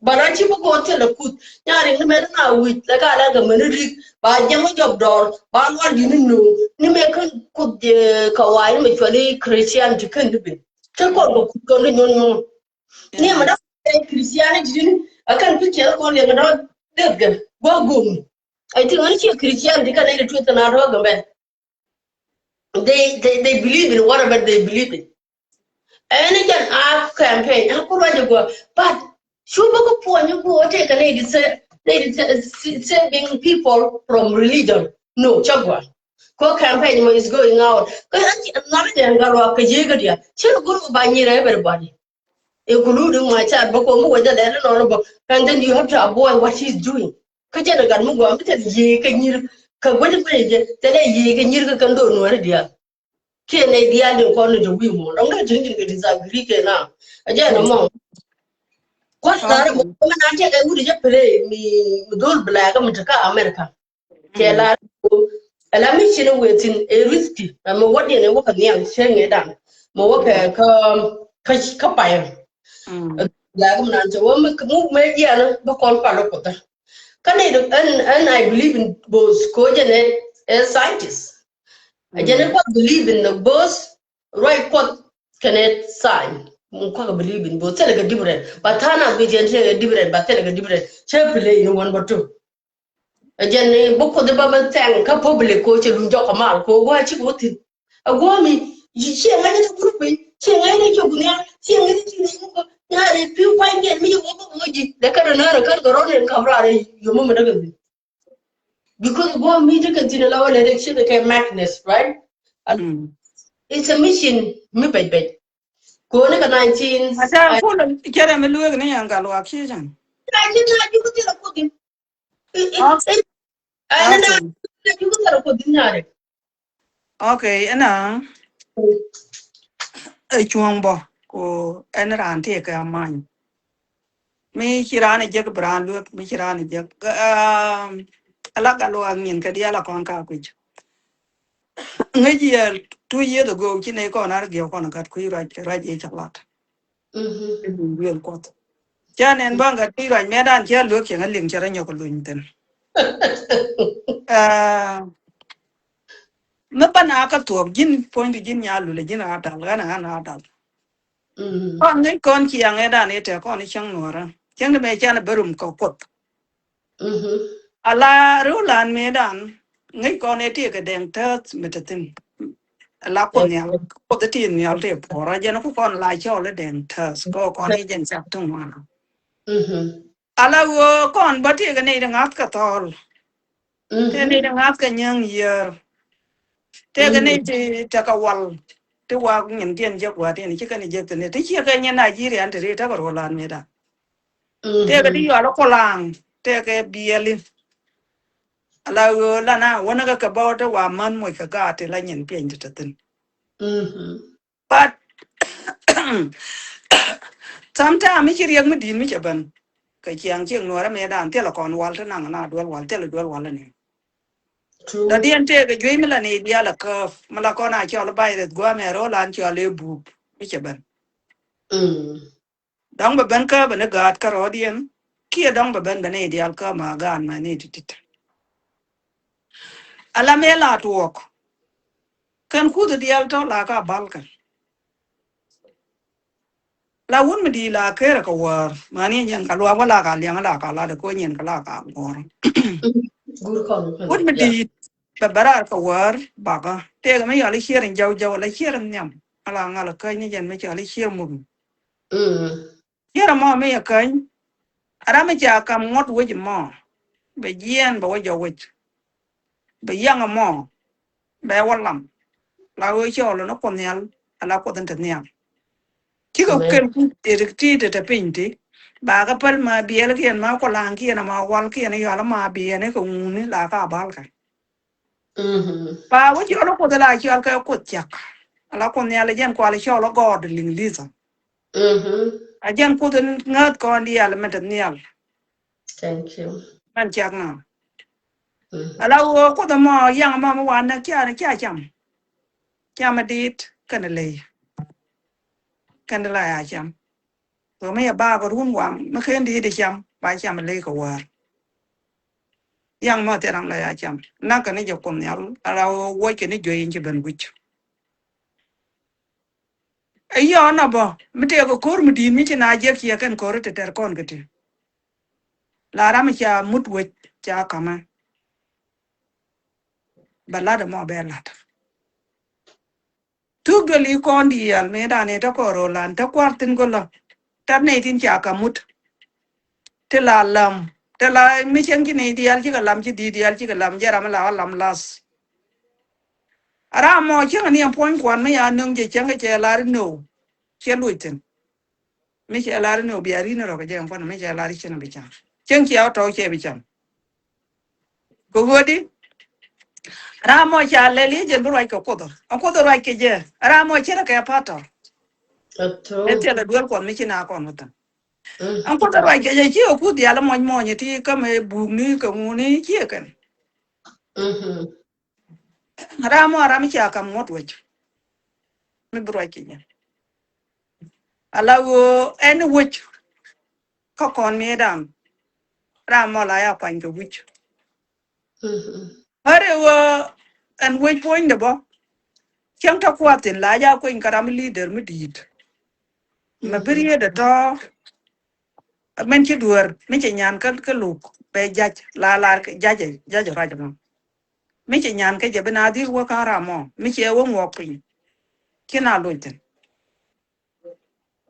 But a ci bi go̱o̱r thilɛ Kuoth. Nya riŋ ni mɛ ni na wi̱c lɛ ka lɛ kɛ mɛ ni rik ba jɛm mi jɔp dɔɔr ba lual di ni no̱o̱ŋ ni mɛ kä Kuoth, eh, kɛ wa̱i̱ ni mɛ cuali Christianity kɛn di ben. Cä kɔn kɛ Kuoth kɔn di nyuɔn nyuɔn. Ni mɛ dɔ̱ŋ Christianity ni a kɛn picture kɔn liɛŋ dɔ̱ŋ deth gɛ gua̱ go̱o̱ŋ. I think ɣän ciɛ Christianity kɛn nɛy ti tueth kɛn a rɔ̱ gɛ mɛ. They, they, they believe in whatever they believe in. Ɛn jɛn a campaign a ku ruac a gua, but cu bä ku puɔny ku wä tëë kɛ nɛy di sɛ, nɛy di sɛ, saving people from religion. No, cä gua. Ko campaign mɔ is going out. Kä a ci a nar jɛn gat ruak kɛ ji̱ kä diaal. Cä gur ba nyir everybody, including myself, bä ko mi wä jɛ lɛl inɔn bä. And then you have to avoid what he's doing. Kä jɛn gat mi gua mi thil yiëë kɛ nyir kɛ gua̱c gua̱c jɛ thilɛ yiëë kɛ nyir kɛ kɛn do̱n nuäri diaal. Kiɛ nɛy diaal din kɔn ni te wi̱i̱ mɔ dɔ̱ŋ dee tin tin kɛ disagree kɛ na. A jɛn ɛmɔ. Kua̱r lar ɛmɔ mɛ na tiɛk ɛ wut jɛ play mi, mi dhol black mi te kä America. Cɛ la, ɛla mi cin wee thin ɛ risky. Ɛmɛ wä diɛn ɛ wä kɛ nhiam cɛ ŋɛ dan mɛ wä kɛ kä, kä, kä payɛ. Black mi nan cɛ wä mi muk mɛ jiɛn bä kɔn pal ɛ kuothä. Kä ni ɛn, ɛn I believe in both ko jɛn ɛ, ɛ scientist. A jɛn ɛ kuath believe in the both right kuath kɛnɛ science. Mun kuath believe in both thilɛ kɛ different. But tha̱a̱ŋ na bi jɛn thilɛ kɛ different, but thilɛ kɛ different. Cɛ play in one but two. A jɛn ni bä kuoth ba mɛ thɛŋ kä public ko cɛ luny jɔk kɛ mal ko gua ci ko thin. A gua mi, yi ciɛ ŋa̱ ni te group piny, ciɛ ŋa̱ ni cɛ gunia, ciɛ ŋa̱ ni ci ni ko, nya ri piu pa jɛn mi jɛ wä bä ŋa̱ ji. Dɛ kɛ dɛ nä rɛ kɛ gɛ rɔ ni kap ra rɛ yomä mɛ dɛ kɛ bi. Because guɔ mi tekɛ thin ala wä lɛ dek ci kɛ madness, right? It's a mission mi bɛc bɛc. Koni kɛ nineteen. Ata kul kɛrɛ mi luek ni yan gal wak ci jan. Nineteen na ju kɛ thin a kudin. Ɛn na ju kɛ thin a kudin nyare. Okay, ɛna ɛ cuɔ̱ŋ bɔ ko ɛn raan tëë kɛ amany. Mi ci raan ɛ jek bi raan luek, mi ci raan ɛ jek. Ala gal wak nyin kɛ diaal a kɔn ka kuic. Ŋäc yɛ two years ago ci nɛy kɔn ar giɛw kɔn gat kui̱ ruac, ruac i̱ ca lat. Wiel kuɔth. Ca nɛn bä gat kui̱ ruac mɛ dan cia luek cɛ ŋä liŋ cɛ rɛ nyɔk luny thin. Mi pan a kä thuɔk ji̱n puɔ̱nydu ji̱n nya lulɛ ji̱n a dal ɣän a ɣän a dal. Kɔn ŋäc kɔn ciaŋ ɛ dan ɛ tɛ kɔn i̱ cäŋ nuɔrä cäŋ di mɛ can ɛ bä rum kɛ kuoth. Ala riw lan mëë dan ŋäc kɔn ɛ tëë kɛ dɛŋ täth mi te thin. Ala kuoth nhial kuoth ɛ tëë nhial tëë puɔrä jɛn ku kɔn la cɔl ɛ dɛŋ täth kɔ kɔn i̱ jɛn cak tuŋ wana. Ala ɣöö kɔn bä tëëkɛ nɛy ti ŋa̱th kɛ thɔɔl. Tëë nɛy ti ŋa̱th kɛ nyäŋ yiër. Tëëkɛ nɛy ti tekɛ wal. Ti wak nyin tiɛn jek gua̱a̱r tiɛn ci kɛn jek thi̱n ti ciɛ kɛ nyin Nigeria ti ri tekɛ ruɔl an mëëdan. Tëëkɛ ti yɔal kulaŋ tëëkɛ biɛli. Ala ɣöö lana wänä kɛ kɛ bä wä ti wa män moc kɛ gaat ti la nyin piɛny ti te thi̱n. But sometime mi ci riɛk mi di̱i̱t mi cɛ ben kɛ ciaŋ ciek nuɔrɛ mëë dan thilɛ kɔn wal ti naŋ na duel wal thilɛ duel wal ni. Dɔ̱diɛn tëëkɛ juey mi la ni diaal a käp mi la kɔn a cɔl virus guamɛ rol an cɔl ɛ bup mi cɛ ben. Dɔ̱ŋ bɛ ben kä bɛ ni gaat kä rɔɔdiɛn kiɛ dɔ̱ŋ bɛ ben bɛ ni diaal kä ma gaan ma ni titit. Ala mëë la tuɔɔk kɛn kuth diaal tɔ̱ la ka bal kɛn. La wun mi di la ker kɛ wäär mani nyɛn ka luak wä la ka liɛŋ la ka lat ko nyɛn ka la ka ŋuɔr. Wun mi di bɛ bɛ raar kɛ wäär bakä tëëkɛ mi yɔl i̱ cier in jɔw jɔw la cier in nhiam ala ŋal käny ni jɛn mi cɔl i̱ cier muk. Cier ɛmɔ mi yɛ käny. Ram mi ca kam ŋuɔ̱t wec ɛmɔ bɛ jiɛɛn bɛ wä jɔw wec. Bɛ yaŋ ɛmɔ bɛ wä lam. La wee cɔɔl ni kuoth nhial ala kuoth in te nhial. Cikɛ kɛn ku ti ti te piny ti ba kɛ päl ma biɛl kiɛn ma kulaŋ kiɛn ma wal kiɛn yɔal ma biɛn kɛ ŋuni la ka bal kɛ. Ba wä cɔɔl kuoth la cɔɔl kɛ kuoth cak. Ala kuoth nhial jɛn kual cɔɔl gɔɔd liŋ litha. A jɛn kuoth in ŋäth kɔn diaal mɛn te nhial. Thank you. Mɛn cak na. Ala wä kuoth ɛmɔ yaŋ ɛmɔ mi wan nɛ cia ni cia cam. Cam ɛ dit kɛn ɛ ley. Kɛn ɛ la ya cam. Kɛ mi yɛ bakɛ run wam mi ken di di cam ba cam ley kɛ wäär. Yaŋ ma thil ram la ya cam nak kɛ ni jɛ Kuoth Nhial ala wuɔc kɛ ni juey in ci ben wi̱c. Ɛ yɔɔn a bä mi tëëk ko̱r mi di̱i̱t mi ci na jiäk ciɛ kɛn ko̱r ti tɛr kɔn kɛ ti. La ram ca mut wec ca kamɛ. Bɛ lat ɛmɔ bɛ lat. Tuk duel i̱ kɔn diaal mëë dan i̱ te kɔn rolan te kuar thin golo. Tat nɛy tin ca kamut. Ti la lam. Ti la mi cieŋ ci nɛy diaal cikɛ lam ci di̱i̱t diaal cikɛ lam jɛ ram la lam las. Ram mɔ cieŋ ni ɛn puɔ̱ny kuan mi ya nöŋ jɛ cieŋ kɛ cɛ lar i̱ no. Ciɛ luc thin. Mi cɛ lar i̱ no bia rin rɔ kɛ jɛ ɛn kuan mi cɛ lar i̱ cieŋ bi cam. Cieŋ cia tɔ̱ cɛ bi cam. Kɛ ɣöödi ram mɔ ca lɛl i̱ jɛn bi ruac kɛ Kuoth. Ɛn Kuoth ruac kɛ jɛ ram mɔ cierɛ kɛ patɔr. Ɛ thilɛ duel Kuɔth mi ci na kɔn wä thin. Ɛn Kuoth ruac kɛ jɛ ci ɛ Kuoth diaal muɔc muɔny ti kä mɛ buk ni kɛ ŋuni ci ɛ kɛn. Ram mɔ ram mi ca kam ŋuɔt wec. Mi bi ruac kɛ jɛ ala ɣöö ɛn wec. Kä kɔn mi dan ram mɔ la ya kuany kɛ wi̱c. Ɣän ɛ ɣöö ɛn wec puɔ̱nydɛ bä. Cäŋ tɔ kuath thin la ja kueny kä ram mi leader mi di̱i̱t. Mɛ bi riet ɛ tɔ. Mɛn ci duer mi ci nyan kä kä luk bɛ jac la lar jac jac ruac mɔ. Mi ci nyan kä jɛ bi na dhil wä kä ram mɔ mi ci ɛ wä ŋuɔk piny. Ci na loc thin.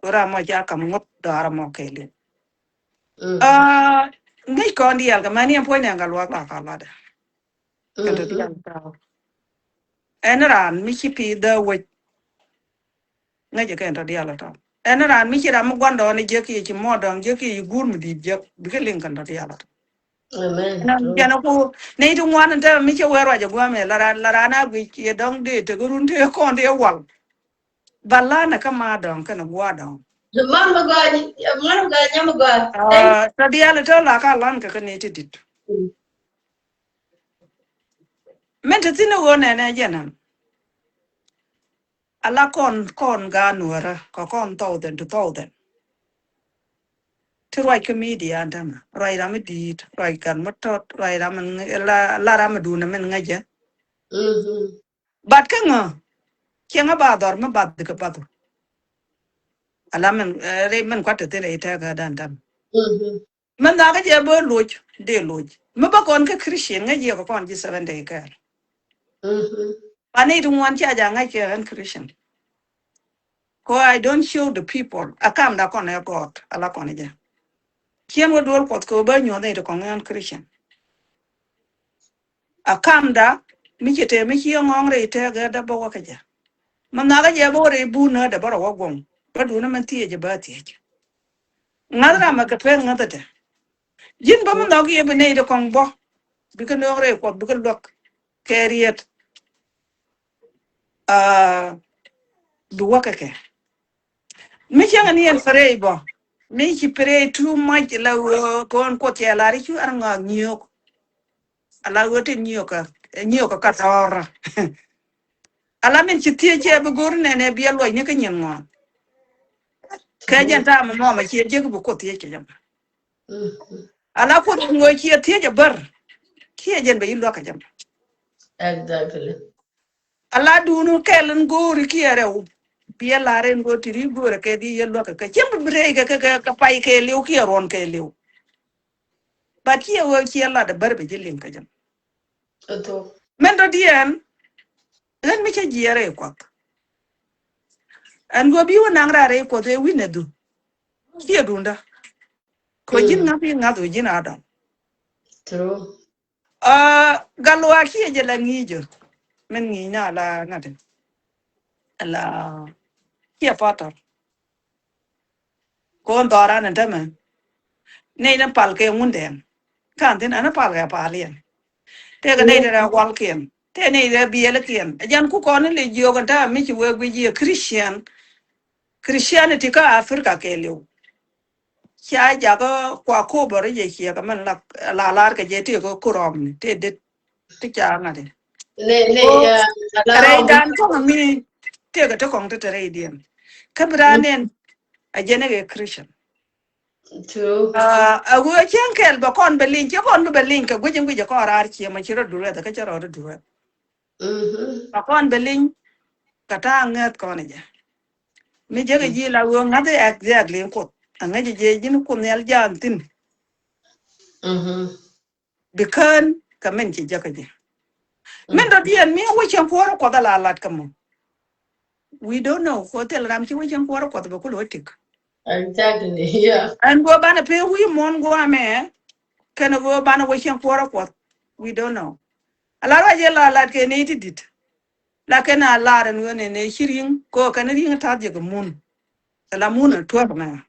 Ram mɔ ca kam ŋuɔt dɔaar mɔ kɛɛliw. Ŋic kɔn diaal kɛ mani ɛn puɔ̱ny nɛ ŋa luak la ka latdɛ. Kɛn tɔ diaal tɔ ɛn raan mi ci pi̱i̱th dhä wec. Ŋäcɛ kɛn tɔ diaal tɔ ɛn raan mi ci ram mi gua̱ndɔɔŋni jiäk kiɛ ci muɔɔdɔɔŋ jiäk kiɛ ci guur mi di̱i̱t jiäk bikɛ liŋ kɛn tɔ diaal tɔ. Jɛn ku nɛy ti ŋuan in te mi cɛ wee ruac a gua̱a̱mɛ la raan la raan a guic kiɛ dɔ̱ŋ dee tek run te kɔn dee wal. Ba lan kä ma dɔ̱ŋ kɛn gua̱a̱ dɔ̱ŋ. Tɔ diaal tɔ la ka lan kɛ kä nɛy ti di̱t. Min te thi̱n ɣöö nɛnɛ jɛn ɛn. Ala kɔn kɔn gaat nuɔrä kɛ kɔn thousand to thousand. Ti ruac kä media ɛn tämɛ ruac ram mi di̱i̱t ruac gat mi tɔt ruac ram mi la ram mi duundɛ min ŋäcä. But kä ŋä cieŋä ba dhɔr mi bath kɛ bath. Ala min ri min kuat te thin rɛy tɛk kä dan tämɛ. Mi nhɔakä jɛ bä loc dee loc mi bä kɔn kä Christian ŋäc yɛ kɛ kɔn ji̱ seven day kɛɛl. Ba ni ti ŋuan ca ja ŋäc kɛ ɣän Christian. Ko I don't show the people a kam da kɔn ɛ gɔɔt ala kɔn jɛ. Cien wä duɔl Kuɔth kɛ wä bä nyuɔth ni ti kɔn ɣän Christian. A kam da mi ci te mi ci ŋɔŋ rɛy tɛk ɛ da bä wä kä jɛ. Mi nhɔakä jɛ bä wä rɛy bunä dɛ bä rɔ wä guɔŋ bä duunä min thiec jɛ bä thiec. Ŋa̱th ram ɛ kɛ tueŋ ŋäthätɛ. Ji̱n bä mi nhɔk yɛ bi nɛy ti kɔŋ bä bikɛ nööŋ rɛy Kuɔth bikɛ luäk kɛ riet. Bi wäkɛ kɛ mi cäŋ ni ɛn pray bä mi ci pray too much la ɣöö kɔn Kuɔth cɛ lar i̱ cu ar ŋa̱a̱k nyiöök. Ala ɣöö tin nyiökä nyiökä ka tɔɔrä. Ala min ci thiec cɛ bi go̱r nɛnɛ biɛ luɔcni kä nyin ŋuan. Kɛ jɛn ta̱a̱ mi mɔmɛ ciɛ jek bi Kuoth thiec kɛ jɛ. Ala Kuoth ŋöö ciɛ thiec a bär kiɛ jɛn bɛ yi luäk kɛ jɛ. Exactly. Ala duunu kɛl in go̱o̱ri kiɛ rɛw biɛ lar in go̱o̱r ti ri go̱o̱rɛ kɛ di yɛ luäk kɛ cim bi rɛy kɛ kɛ kɛ pay kɛ liw kiɛ ruɔn kɛ liw. But ciɛ wee ciɛ lat a bär bɛ ji̱ liŋ kɛ jɛ. Mɛn dɔ̱diɛn ɣän mi cä jiɛɛr rɛy Kuɔth. Ɛn guɔ bi wä naŋ raar rɛy Kuɔth ëë wi̱n ɛ dhun ciɛ duundä. Kɛ ji̱n ŋa̱th i̱ ŋa̱th wä ji̱n a dɔ̱ŋ. Gal luaak ciɛ jɛ la ŋi̱i̱cä. Mɛn ŋi̱i̱c na la ŋa̱t in la ciɛ patɔr. Ko̱n dhɔran in tämɛ. Nɛy ni pal kɛ ŋundɛn. Kan thin ɛn pal kɛ pal yɛn. Tëëkɛ nɛy ti rɛ walkiɛn tëë nɛy rɛ biɛlikiɛn. Ɛ jan ku kɔn in lɛ jiök in tämɛ mi ci wee guic yɛ Christian. Christianity kä Africa kɛ liw. Ca jakä kua kobor jɛ ciɛ kɛ mɛn la la lar kɛ jɛ tëë kɛ kurɔm ni tëë det. Ti ca ŋa̱t in rɛy dan kɔŋ mi tëë kɛ ti kɔŋ ti te rɛy diɛn. Kä bi ran nɛn a jɛn ɛ kɛ Christian. True. Ah, a ɣöö cäŋ kɛl bɛ kɔn bɛ liny, cɛ kɔn bi bɛ liny kɛ guic in guic ɛ kɔn raar ciɛ mɔ ci rɔ duret, kä cɛ rɔ duret. Mhm. Bɛ kɔn bɛ liny kɛ ta̱a̱ ŋäth kɔn jɛ. Mi jɛ kɛ ji̱ la ɣöö ŋa̱th exactly in Kuoth. A ŋäc jɛ ji̱n Kuoth Nhial ja̱a̱n thi̱n. Mhm. Bi kään kɛ min ci jäkä jɛ. Min dɔ̱diɛn mi wä cieŋ kuɔ̱rä Kuɔth ala lat kä mɔ. We don't know. Ko thil ram ci wä cieŋ kuɔ̱rä Kuɔth bɛ kulɛ wä tik. Exactly, yeah. Ɛn go̱o̱ banɛ pee wi̱i̱ muɔ̱n guamɛ. Kɛn go̱o̱ banɛ wä cieŋ kuɔ̱rä Kuɔth. We don't know. Ala ruac yɛ la lat kɛ ni ti dit. La kɛn a lar ɛn ɣöö nɛ nɛ ci ri̱ŋ. Ko kɛn ri̱ŋ ta̱th jɛ kɛ mun. Ala mun a tuɔ̱k mɛ.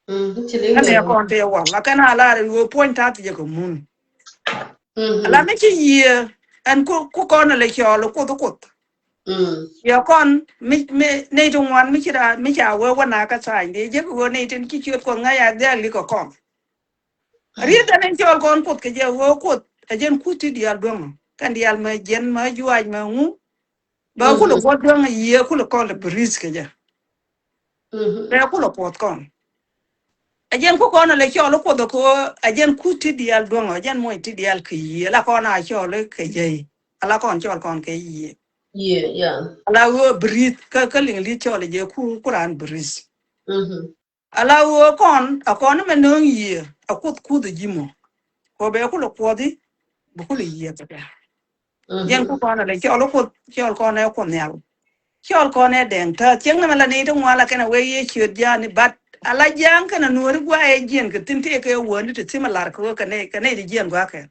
Mm, ci liŋ. Ɛn ɛ kɔn tëë wal la kɛn a lar ɛ ɣöö puɔ̱ny ta̱th jɛ kɛ mun. Mhm. Ala mi ci yiëë ɛn ku, ku kɔn a lɛ cɔɔl Kuoth Kuoth. Mm. Yɛ kɔn mi, mi nɛy ti ŋuan mi ci ra, mi ca wee wä na kä tha̱a̱ny dee jek ɣöö nɛy tin ci ciöt Kuɔth ŋa̱c a dhiaak li kɛ kɔn. Riet ɛn in cɔɔl kɔn Kuoth kɛ jɛ ɣöö Kuoth ɛ jɛn kuth ti diaal duɔ̱ŋ. Kɛn diaal mɛ jiɛn mɛ juaac mɛ ŋu. Bɛ kulɛ kuɔth duɔ̱ŋ yiëë kulɛ kɔn lɛ bi ri̱th kɛ jɛ. Bɛ kulɛ kuɔth kɔn. Ɛ jɛn ku kɔn lɛ cɔɔl Kuoth kɛ ɣöö ɛ jɛn kuth ti diaal duɔ̱ŋ, ɛ jɛn muɔc ti diaal kɛ yiëë. Ala kɔn a cɔɔl kɛ jɛ. Ala kɔn cɔɔl kɔn kɛ yiëë. Yiëë, yeah. Ala ɣöö bi ri̱th kä, kä liŋ li̱th cɔɔl jɛ ku, ku raan bi ri̱th. Mhm. Ala ɣöö kɔn, a kɔn mɛ nööŋ yiëë, a Kuoth kuth a ji̱ mɔ. Kɔ bɛ kulɛ kuɔthi, bi kulɛ yiëë kɛ kɛ. Mhm. Jɛn ku kɔn a lɛ cɔɔl Kuoth, cɔɔl kɔn ɛ Kuoth Nhial. Cɔɔl kɔn ɛ Dɛŋ Ta̱a̱th. Cieŋ nɛmɛ la ni ti ŋuan la kɛn a wee yɛ ciöt ja̱a̱ni, but ala ja̱a̱ŋ kɛn a nuɔ̱ɔ̱ri gua̱a̱ ɛ jiɛn kɛ thi̱n tëë kɛ wäni ti thi̱n a lar kɛ ɣöö kɛ nɛy, kɛ nɛy ti jiɛn gua̱a̱ kɛ.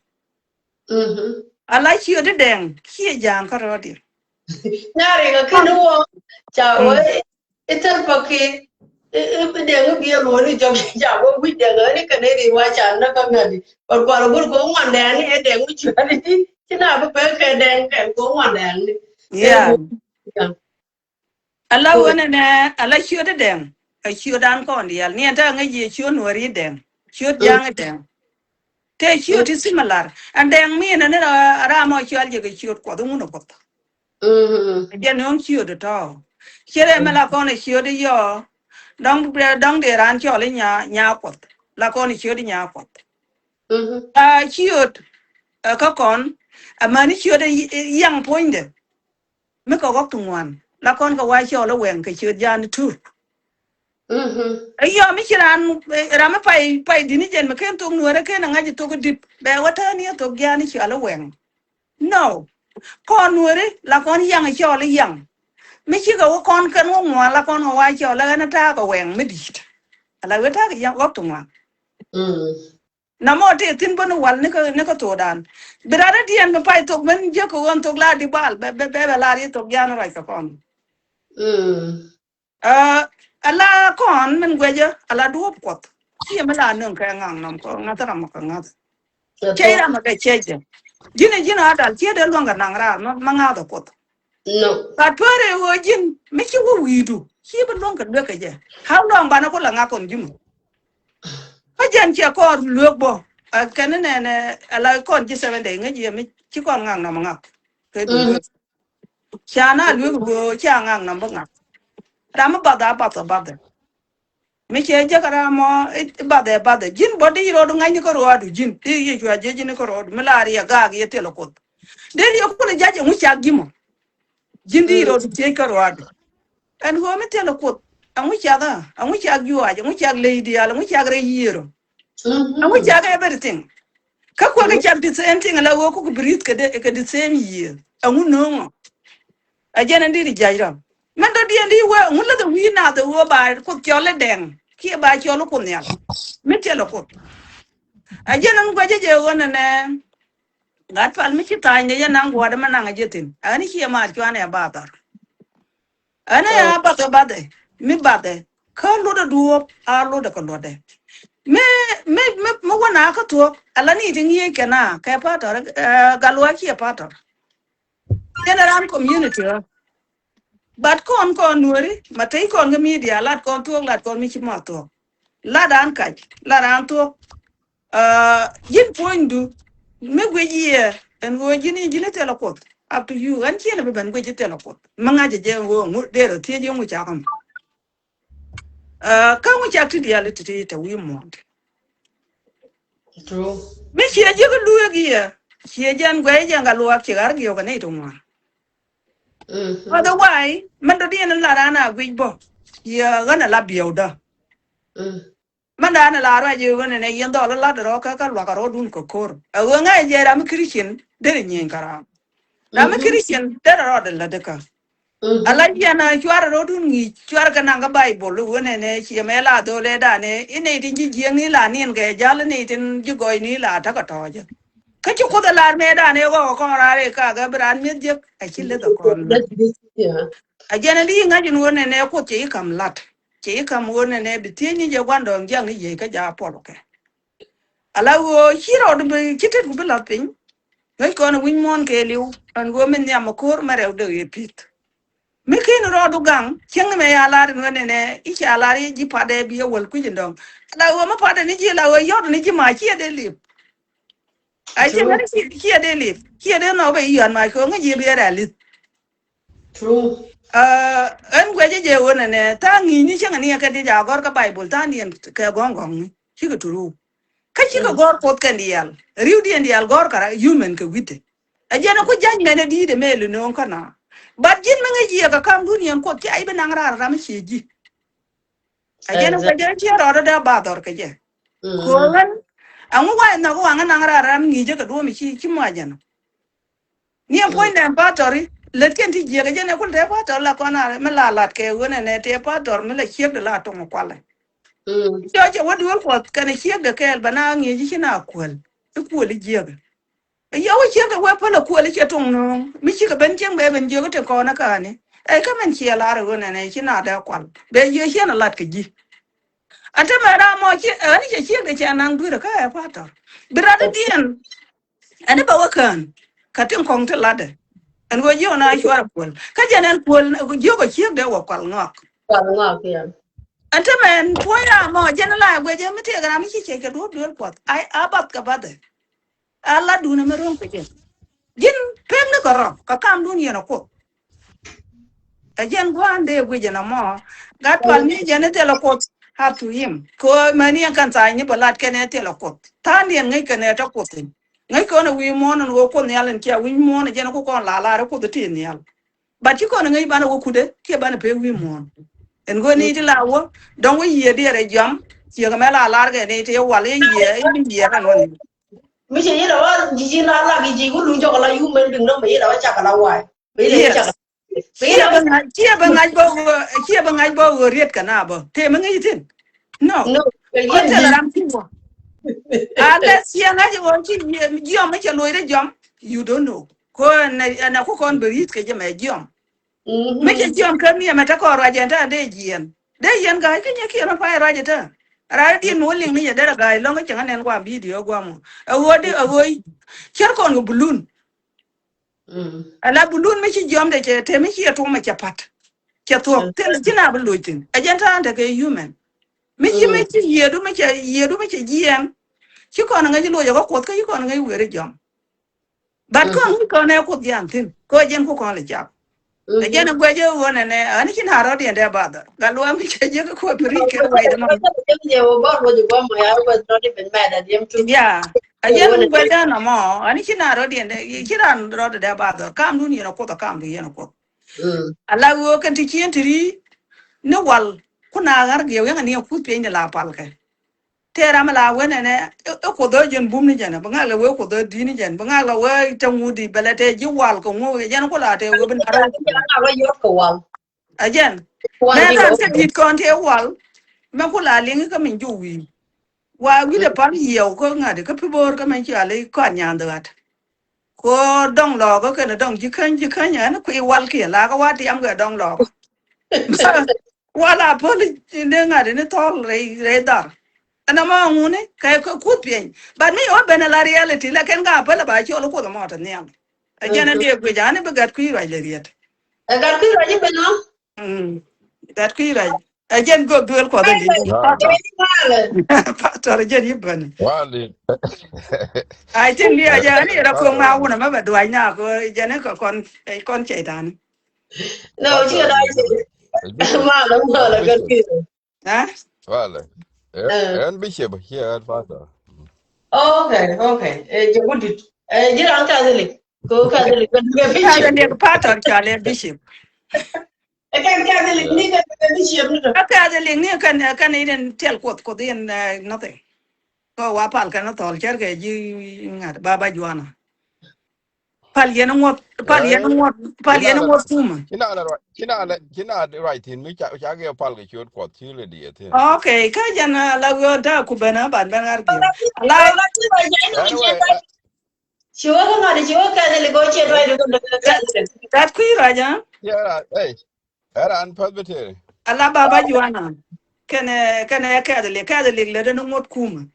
Mhm. Ala ciöt ti Dɛŋ, ciɛ ja̱a̱ŋ kärɔɔdiɛn. Nyari kɛ kɛn wä, ca wee, Ithɛl pa ki, i, i, i Dɛŋ i biɛ luɔni jɔk ca wä wi̱c Dɛŋ, ni kɛ ni ri wa ca na ka ŋa̱ni. But kual a gur ko ŋuan Dɛŋ ni, i Dɛŋ mi cuali. Ci na bi pek kɛ Dɛŋ kɛ ko ŋuan Dɛŋ ni. Yeah. Yeah. Ala wä nɛ nɛ, ala ciöt i Dɛŋ. A ciöt an kɔn diaal. Ni ɛn ta ŋäc yɛ ciöt Nuɛri Dɛŋ. Ciöt ja̱a̱ŋ i Dɛŋ. Tëë ciöt ti similar. Ɛn Dɛŋ mi nɛ ni ra, ra mɔ cual jɛ kɛ ciöt Kuɔth, ŋun a Kuɔth. Jɛ nööŋ ciöt tɔ̱. Ciöt ɛmɛ la kɔn ɛ ciöt yɔ. Dɔ̱ŋ, dɔ̱ŋ dee raan cɔl i̱ nya, nya Kuɔth. La kɔn ɛ ciöt i̱ nya Kuɔth. A ciöt, ɛ kä kɔn, amäni ciöt i̱, i̱, yaŋ puɔ̱nydɛ. Mi kɛ ɣɔ̱k ti ŋuan. La kɔn kɛ wa cɔl i̱ wɛŋ kɛ ciöt ja̱a̱n tur. Ɛ yɔ mi ci raan, ɛ, ram mi pay, pay di̱t ni jɛn mi ken thok Nuɛrɛ ken a ŋa̱c i̱ thok i̱ dip. Bɛ wä tääni ɛ thok ja̱a̱n i̱ cɔl i̱ wɛŋ. No. Kɔn Nuɛri la kɔn yaŋ cɔɔl i̱ yaŋ. Mi cikɛ wä kɔn kɛn wä ŋuan la kɔn kɛ wa cɔɔl i̱ ɣän ta̱a̱ kɛ wɛŋ mi di̱i̱t. Ala wee ta̱a̱ kɛ yaŋ ɣɔk ti ŋuan. Namɔ tëë thi̱n bä ni wal ni kä, ni kä thokdan. Bi rat i̱ diɛn bi pay thok ben jiäk kɛ ɣöö thok la di bal bɛ, bɛ, bɛ, bɛ la ri thok ja̱a̱n ruac kɛ kɔn. Aa, ala kɔn min guɛcä, ala duɔ̱ɔ̱p Kuɔth. Ciɛ mi la nöŋ kɛ ŋaŋ nɔm kɔ ŋa̱th ram kɛ ŋa̱th. Cɛ ram kɛ cɛ jɛ. Ji̱n ɛ ji̱n a dal ciɛ dee luäŋ kɛ naŋ raar ma, ma ŋa̱th ɛ Kuɔth. No. But pärɛ ɣöö ji̱n mi ci wä wi̱i̱du ci bi luäŋ kɛ luek kɛ jɛ. How long banɛ ku la ŋa̱k kɔn ji̱n? Kä jɛn cɛ kɔn luek bɔ. Ɛ kɛn nɛnɛ ala kɔn ji̱ seven day ŋäc yɛ mi ci kɔn ŋaŋ nɔm ŋa̱k. Kɛ duŋ luek. Ca na luek ɣöö ca ŋaŋ nɔm bi ŋa̱k. Ram mi bath a bath a bath. Mi cɛ jek ram mɔ i̱ bath ɛ bath ɛ. Ji̱n bɔ di rɔɔdu ŋa̱cni kä rɔɔdu ji̱n. Di Yecu a jiec ji̱n kä rɔɔdu. Mi la riɛ gaak yɛ thilɛ Kuoth. Di riɛ kulɛ jac ɛŋu cak ji̱ mɔ. Ji̱n di rɔɔdu thiec kä rɔɔdu. Ɛn ɣöö mi thilɛ Kuoth. Ɛŋu cak a? Ɛŋu cak juaac? Ɛŋu cak ley diaal? Ɛŋu cak rɛy yiëër ɔ? Ɛŋu cak everything? Kä kuäk i̱ cak the same thing ala ɣöö kuk bi ri̱th kɛ the, kɛ the same year. Ɛŋu nööŋɔ? Ɛ jɛn ɛn di̱t i̱ jac rɔ. Mɛn dɔ̱diɛn di wee ŋun läth ɛ wi̱i̱ nath ɛ ɣöö ba Kuoth cɔl i̱ Dɛŋ kiɛ ba cɔl i̱ Kuoth Nhial. Mi tiɛl ɛ Kuoth. Ɛ jɛn ɛn guɛcä jɛ ɣöö nɛnɛ. Gat pal mi ci tha̱a̱ny ni jɛ naŋ gua̱a̱r ɛmɛ naŋ ɛ jɛ thi̱n. Ɛ ɣän i̱ ciɛ maat cuanɛ ɛ bath thar. Ɛn ɛ ya bath ɛ bath ɛ. Mi bath ɛ. Kä luɔt ɛ duɔ̱ɔ̱p a luɔt ɛ kɛ luɔt ɛ. Mi, mi, mi, mi wä na kä thuɔ̱k. Ala ni ti ŋi̱eec kɛ na kɛ patɔr, ɛ, gal wä ciɛ patɔr. Kɛn ɛ ran community ɔ. But kɔn kɔn Nuɛri ma tey kɔn kä media lat kɔn thuɔ̱k lat kɔn mi ci ma thuɔ̱k. Lat an kac lat an thuɔ̱k. Aa, ji̱n puɔ̱nydu mi guic yɛ ɛn ɣöö ji̱n i̱ ji̱n i̱ thilɛ Kuoth. Up to you. Ɛn ciɛn ɛ bi ben guic i̱ thilɛ Kuoth. Mi ŋa̱c ɛ jɛ ɛn ɣöö ŋu derɛ thiec i̱ ŋu cakɛ mɔ. Kä ŋu cak ti diaal ti ti te wi̱i̱ muɔ̱ɔ̱n. Mi ciɛ ji̱ kä lueek yɛ ciɛ jɛn guɛy jɛn ka luaak ci ɣar giɔk kɛ nɛy ti ŋuan. Otherwise mɛn dɔ̱diɛn in la raan a guic bä ciɛ ɣän a la biɛwdä. Mɛn daan in la ruac i̱ ɣän in ɛ yɛn dhɔl in lat rɔ kä kä luak a rɔɔdun kɛ ko̱r ɛ ɣöö ŋa̱c jɛ ram mi Christian derɛ nyieny kä ram. Ram mi Christian derɛ rɔɔdɛ lätdä kä. Ala yɛn a cuarɛ rɔɔdun ŋi̱i̱c cuarɛ kɛ naŋ kä Baibol wen ɛn ɛ ciɛ mɛ la dhol ɛ dan ɛ i̱ nɛy tin ji̱ jiɛŋni la niɛn kɛ jal i̱ nɛy tin ji̱ gɔɔyni la täk kɛ tɔɔcä. Kä ci Kuoth ɛ lar mɛ dan ɛ ɣɔk ɛ kɔn raar ɛ kak ɛ bi raan mi̱eth jiäk ɛ ci leth ɛ kɔn. Ɛ jɛn ɛ di ŋa̱c in wen ɛn ɛ Kuoth cɛ i̱ ka̱m lat cɛ i̱ ka̱m wen ɛn ɛ bi thiecni jɛ gua̱n dɔɔŋ jiakni jiɛc kä jaak puɔl kɛ. Ala ɣöö ci rɔɔdu bi ci tet ku bi lath piny. Ŋäc kɔn wi̱ny muɔ̱ɔ̱n kɛɛliw ɛn ɣöö min nhiam ɛ ko̱r mɛ rɛw dee ɣëë pi̱th. Mi ken rɔɔdu gaŋ cieŋni mɛ ya lar in ɣän ɛnɛ i̱ ca lar i̱ ji̱ patdɛ bi ɛ wäl kui̱c in dɔ̱ŋ. Ala ɣöö mi patdɛ ni ji̱ la ɣöö yɔ̱t ni ji̱ ma ciɛ dee lip. A cieŋ ɣän ciɛ dee lip ciɛ dee nhɔk bɛ i̱ yɔ̱a̱n ma kɛ ɣöö ŋäc ji̱ bi ɛ rɛ̈l li̱th. Ɛn guɛcä jɛ ɣöö nɛnɛ tha̱a̱ŋ ŋi̱i̱cni cäŋɛ ni ɛ kɛ diec a gɔ̱r kä Baibol tha̱a̱ŋdiɛn kɛ gɔ̱ŋ gɔ̱ŋni cikɛ turu. Kä cikɛ gɔ̱r Kuoth kɛn diaal ri̱wdiɛn diaal gɔ̱r kɛ ra human kɛ wi̱cdɛ. Ɛ jɛn ɛ ku ja̱ny mɛn ɛ di̱i̱t ɛmɛ li nööŋ kä na. But ji̱n mi ŋäc yiëë kɛ ka̱mdun yɛn Kuoth cia i̱ bi naŋ raar ram i̱ ciɛ ji̱. Ɛ jɛn ɛ guɛcä ciɛ rɔɔdä dee a ba dhɔr kɛ jɛ. Kuɔ̱ɔ̱n ɛŋu wa̱i̱ nhɔk waŋä naŋ raar ram i̱ ŋi̱i̱cä kɛ duɔ̱ɔ̱m i̱ ci ci muac ɛn. Ni ɛn puɔ̱nydɛ ɛn pa̱a̱tɔri lätkiɛn ti jiäk ɛ jɛn ɛ kul te pa̱a̱tɔr la kɔn a mi la lat kɛ ɣöö nɛnɛ te pa̱a̱tɔr mi la ciekdɛ la toŋ kualɛ. Cɔ cɛ wä duel Kuɔth kɛnɛ ciekdɛ kɛɛl bɛ na ŋi̱i̱c i̱ ci na kuäl i̱ kuäl i̱ jiäk. Ɛ yɛ wä ciekdɛ wee päl ɛ kuäl i̱ cɛ toŋ nööŋ mi cikɛ ben cieŋ bɛ ben jiäk i̱ te kɔn ɛ ka̱a̱ni. Ɛ kä mɛn ciɛ lar ɛ ɣöö nɛnɛ ci na dee kual bɛ jiäk ciɛn ɛ lat kɛ ji̱. Ɛ te mɛ ram mɔ ci ɛ ni cɛ ciekdɛ cɛ naŋ dui̱rɛ kä ɛ pa̱a̱tɔr bi rat i̱ diɛn. Ɛn i̱ bɛ wä kään kä tin kɔŋ ti latdɛ. Ɛn ɣöö jiök na cuarɛ kuäl kä jɛn ɛn kuäl jiök ɛ ciekdɛ wä kual ŋɔak. Kual ŋɔak ya. Ɛn te mɛn puɔ̱ny ram mɔ jɛn la guɛcɛ mi tiɛk ram mi ci cɛc kɛ duɔ̱ɔ̱p duel Kuɔth a bath kɛ bathɛ. A latdun ɛmɛ ro̱ŋ kɛ jɛn ji̱n pek ni kɛ rɔ kɛ kamdun yɛn ɛ Kuoth. Ɛ jɛn gua̱a̱n dee guic ɛn ɛmɔ gat pal ni jɛn i̱ thilɛ Kuoth. Up to him kɛ ɣöö mɛni ɛn kɛn tha̱a̱ny ni bɛ lat kɛn ɛ thilɛ Kuoth tha̱a̱ŋdiɛn ŋäc kɛn ɛ te Kuoth thi̱n. Ŋäc kɔn ɛ wi̱i̱ muɔ̱ɔ̱n ɛn ɣöö Kuoth nhial ɛn cia wi̱ny muɔ̱ɔ̱n ɛ jɛn ku kɔn la lar ɛ Kuoth ɛ ti nhial. But ci kɔn ɛ ŋäc banɛ wä kutdɛ kiɛ banɛ pek wi̱i̱ muɔ̱ɔ̱n. Ɛn ɣöö ni ti la wä dɔ̱ŋ wä yiëë diɛɛr ɛ jɔam ciek ɛmɛ la lar kɛ ni ti wal i̱ yiëë i̱ bi yiëë ɛn wä ni. Mi cɛ yet a wä ji̱ ji̱ na lak i̱ ji̱ wä luny jɔk a la yum mɛn bi̱ŋ nɔm mɛ yet a wä cak a la wa̱a̱. Mɛ yet a wä cak a la wa̱a̱. Ciɛ bä ŋa̱c bä ɣöö ciɛ bä ŋa̱c bä ɣöö riet kɛ na bä tëë mi ŋäc ithin. No. No. Kɛ yet ji̱ ram ci wä. Unless ciɛ ŋa̱c ɣöö ci jiɔm mi cɛ loc ri jɔm. You don't know. Ko ɛn ɛ ku kɔn bɛ riet kɛ jɛ mɛ jiɔm. Mi cɛ jiɔm kä mi ɛmɛ te kɔn ruac ɛn te an dee jiɛn dee yɛn ga̱a̱c kä nyɛ kiɛn mi pay ruac ɛ te. Raar diɛn mi wä liŋ ni yɛ derɛ ga̱a̱c lɔŋ kä cɛ ŋä nɛn guam video guam ɔ ɛ ɣöö dee ɛ ɣöö. Cär kɔn kɛ bulun. Ala bulun mi ci jiɔmdɛ cɛ te mi ci ɛ tuɔm ɛ cɛ pat. Cɛ thuɔk thil ci na bi loc thin ɛ jɛn ta̱a̱n tekɛ human. Mi ci mi ci yiedu mi cɛ yiedu mi cɛ jiɛn. Ci kɔn ŋäc loc ɛ kä Kuoth kä ci kɔn ŋäc weri jɔm. But kɔn ŋäc kɔn ɛ Kuoth jian thin kɛ jɛn ku kɔn lɛ cak. Ɛ jɛn ɛ guɛc ɛ ɣöö nɛnɛ ani ci na rɔ̱diɛn dee bathɔr gat luam mi cɛ jiäk ɛ Kuoth bi ri̱c kɛ ruac dɛ ma. Yeah. A yɛn guɛcdan nɔmɔ ani ci na rɔ̱diɛn dɛ ci ran rɔ̱dɛ dɛ ba dhɔr kamdun yɛn a Kuoth a kamdu yɛn a Kuoth. Ala ɣöö kɛn ti cien ti ri ni wal ku na ɣar giɛw yɛn a ni a kuth piɛny ni la palkɛ. Tëë ram la wen ɛnɛ ɛ Kuoth ɣä jɛn bum ni jɛn bi ŋak lɛ wee Kuoth ɣä di̱t ni jɛn bi ŋak lɛ wee te ŋut di bɛ lɛ te ji̱ wal kɛ ŋu yɛn ku la te wee bi na rɔ. Ɛ jɛn mɛ than cä di̱t kɔn tëë wal mɛ ku la liŋ kä min ji̱ wi̱i̱. Wa wi̱cdɛ pal yiɛw kä ŋa̱t kä pi bo̱o̱r kä mɛn ci ali kɔn nyan dhɔaat. Ko dɔŋ lɔɔk kä kɛn dɔŋ ji̱ käny ji̱ käny ɛn kui̱ wal kiɛ la kä wa tiam kɛ dɔŋ lɔɔk. Wal a päl ni ŋa̱t ni thɔl rɛy rɛy dhar. Ɛn ɛmɔ ŋuni kɛ kuth piɛny but mi wä ben ala reality la kɛn ka päl ba cɔl kuoth ɛmɔ tɛ nhial. Ɛ jɛn ɛn diɛ guic ani bi gat kui̱ ruac lɛ riet. Ɛ gat kui̱ ruac i̱ ben ɔ. Gat kui̱ ruac. Ɛ jɛn gök duel kuɔth in di̱t. Pastor ɛ jɛn yi bäni. Wali. I think ni a jɛn ni ra kuoŋ na wunɛ mɛ bɛ duac na ko jɛn ni kɔn kɔn cɛy tani. No, ci kɛ duac. Malɛ malɛ gat kui̱. Ɛ? Wala. Ɛ, ɛ. Ɛn bishop, ɛ, ɛ pastor. Okay, okay. Ɛ, jɛ wudit. Ɛ, ji̱ ran Catholic. Ko Catholic, bɛ, bɛ bishop. Catholic pastor, cɔalɛ bishop. Ɛ, kɛn Catholic ni kɛn bɛ bishop ni tɔ. Ɛ, Catholic ni kɛn, kɛn in tiɛl Kuɔth, Kuɔth in, ɛ, nothing. Ko wa pal kɛn thɔl cɛr kɛ ji̱ ŋa̱t, Baba Juana. Pal yɛn ŋuɔth, pal yɛn ŋuɔth, pal yɛn ŋuɔth kumä. Ci na ruac, ci na ruac, ci na ruac thi̱n mi ca, ca kɛ pal kɛ ciöt Kuɔth ci lɛ diɛ thi̱n. Okay, kä jɛn, ɛ, la wi̱i̱ ɔ da ku ben ɛ ban ben ɣar gi̱i̱w. Ala. Ci wä kä ŋa̱t, ci wä Catholic, go ci ruac di kɔn. That kui̱ ruac, ɛ? Yeah, hey. Ɛ ran Presbytery. Ala Baba Juana. Kɛnɛ, kɛnɛ Catholic, Catholic lɛ den ŋuɔth kumä.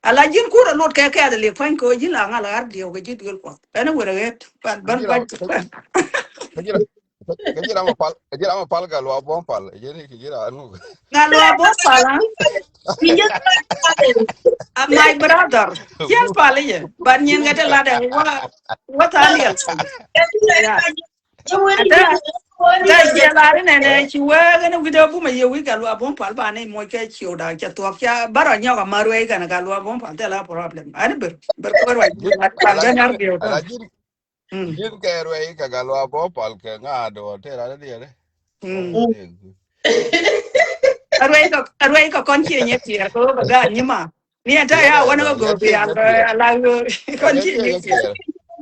Ala ji̱n kurɛ lot kɛ Catholic pa̱ny kɛ ɣöö ji̱n la ŋa̱l ɣa̱r diɛw kɛ ji̱ duël Kuɔth. Ɛn wërɛ ɣet, ban, ban, ban. Kä ji̱ ram, kä ji̱ ram a pal, kä ji̱ ram a pal kɛ luaak buɔ̱m pal. Kä ji̱, kä ji̱ ram ŋuk. Ŋa̱l luaak buɔ̱m pal, ha? A my brother. Jiɛn pal i̱ yɛ. Ban nyin kɛ te ladɛ wa, wa tha̱a̱ŋ diɛl. Yeah. Kä jiɛ lar inɛnɛ ci wee kɛn wi̱cdɛ bumɛ yɛ wi̱c Gatluak Buɔ̱m Pal banɛ moc kɛ ciökda cɛ thuɔ̱k ca bärɔ nyɔk a ma ruɛy kɛn Gatluak Buɔ̱m Pal thilɛ problem. Ani ber, ber kɛ ruac. Ji̱n kɛ ruɛy kɛ Gatluak Buɔ̱m Pal kɛ ŋa̱a̱ dɔɔr tëë ran diɛn. A ruɛy kɛ, a ruɛy kɛ kɔn ciɛ nyɛ tiɛɛr kɛ ɣöö bɛ gaat nyi ma. Ni ɛn ta̱a̱ ya wän kä go̱o̱k rial, ala kɔn ci nyikiɛr.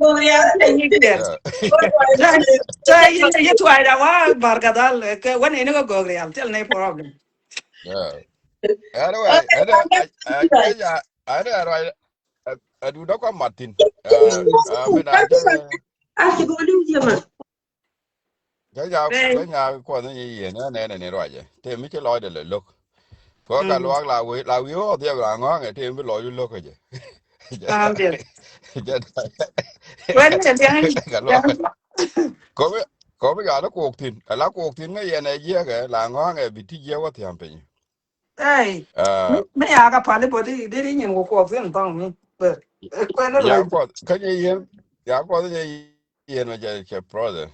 Go̱o̱k rial ci nyikiɛr. Ta̱a̱ yɛ tua̱a̱cda wa Barkadhal kɛ wän in kä go̱o̱k rial, thil ni problem. Anyway, anyway, adu dɔk kɔ Martin. Kä nya, kä nya Kuɔth ni yieen ɛ nɛnɛ ni ruacɛ. Tëë mi ci lɔcdɛ lɛ lo̱k. Kɔ Gatluak la wi̱i̱, la wi̱i̱ ɣɔɔ dhiɛp la ŋɔ̱a̱ŋɛ tëë mi bi lɔcdu lo̱k kä jɛ. Gatluak. Kɔ mi, kɔ mi gat ni kuɔk thi̱n. Ala kuɔk thi̱n ŋäc yɛn ɛ jiɛkɛ la ŋɔ̱a̱ŋɛ bi ti jiɛk wä thia̱a̱m piny. Ey. Mi, mi ya ka pali bä di, di, di nyin wä kuɔth in thɔŋ mi. Bä. Kuɛn ni ya ruac. Kuɔth, kä nyɛ yien, ya kuɔth nyɛ yien ma jɛ, jɛ brother.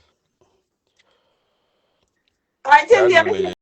Ai, jɛ yien.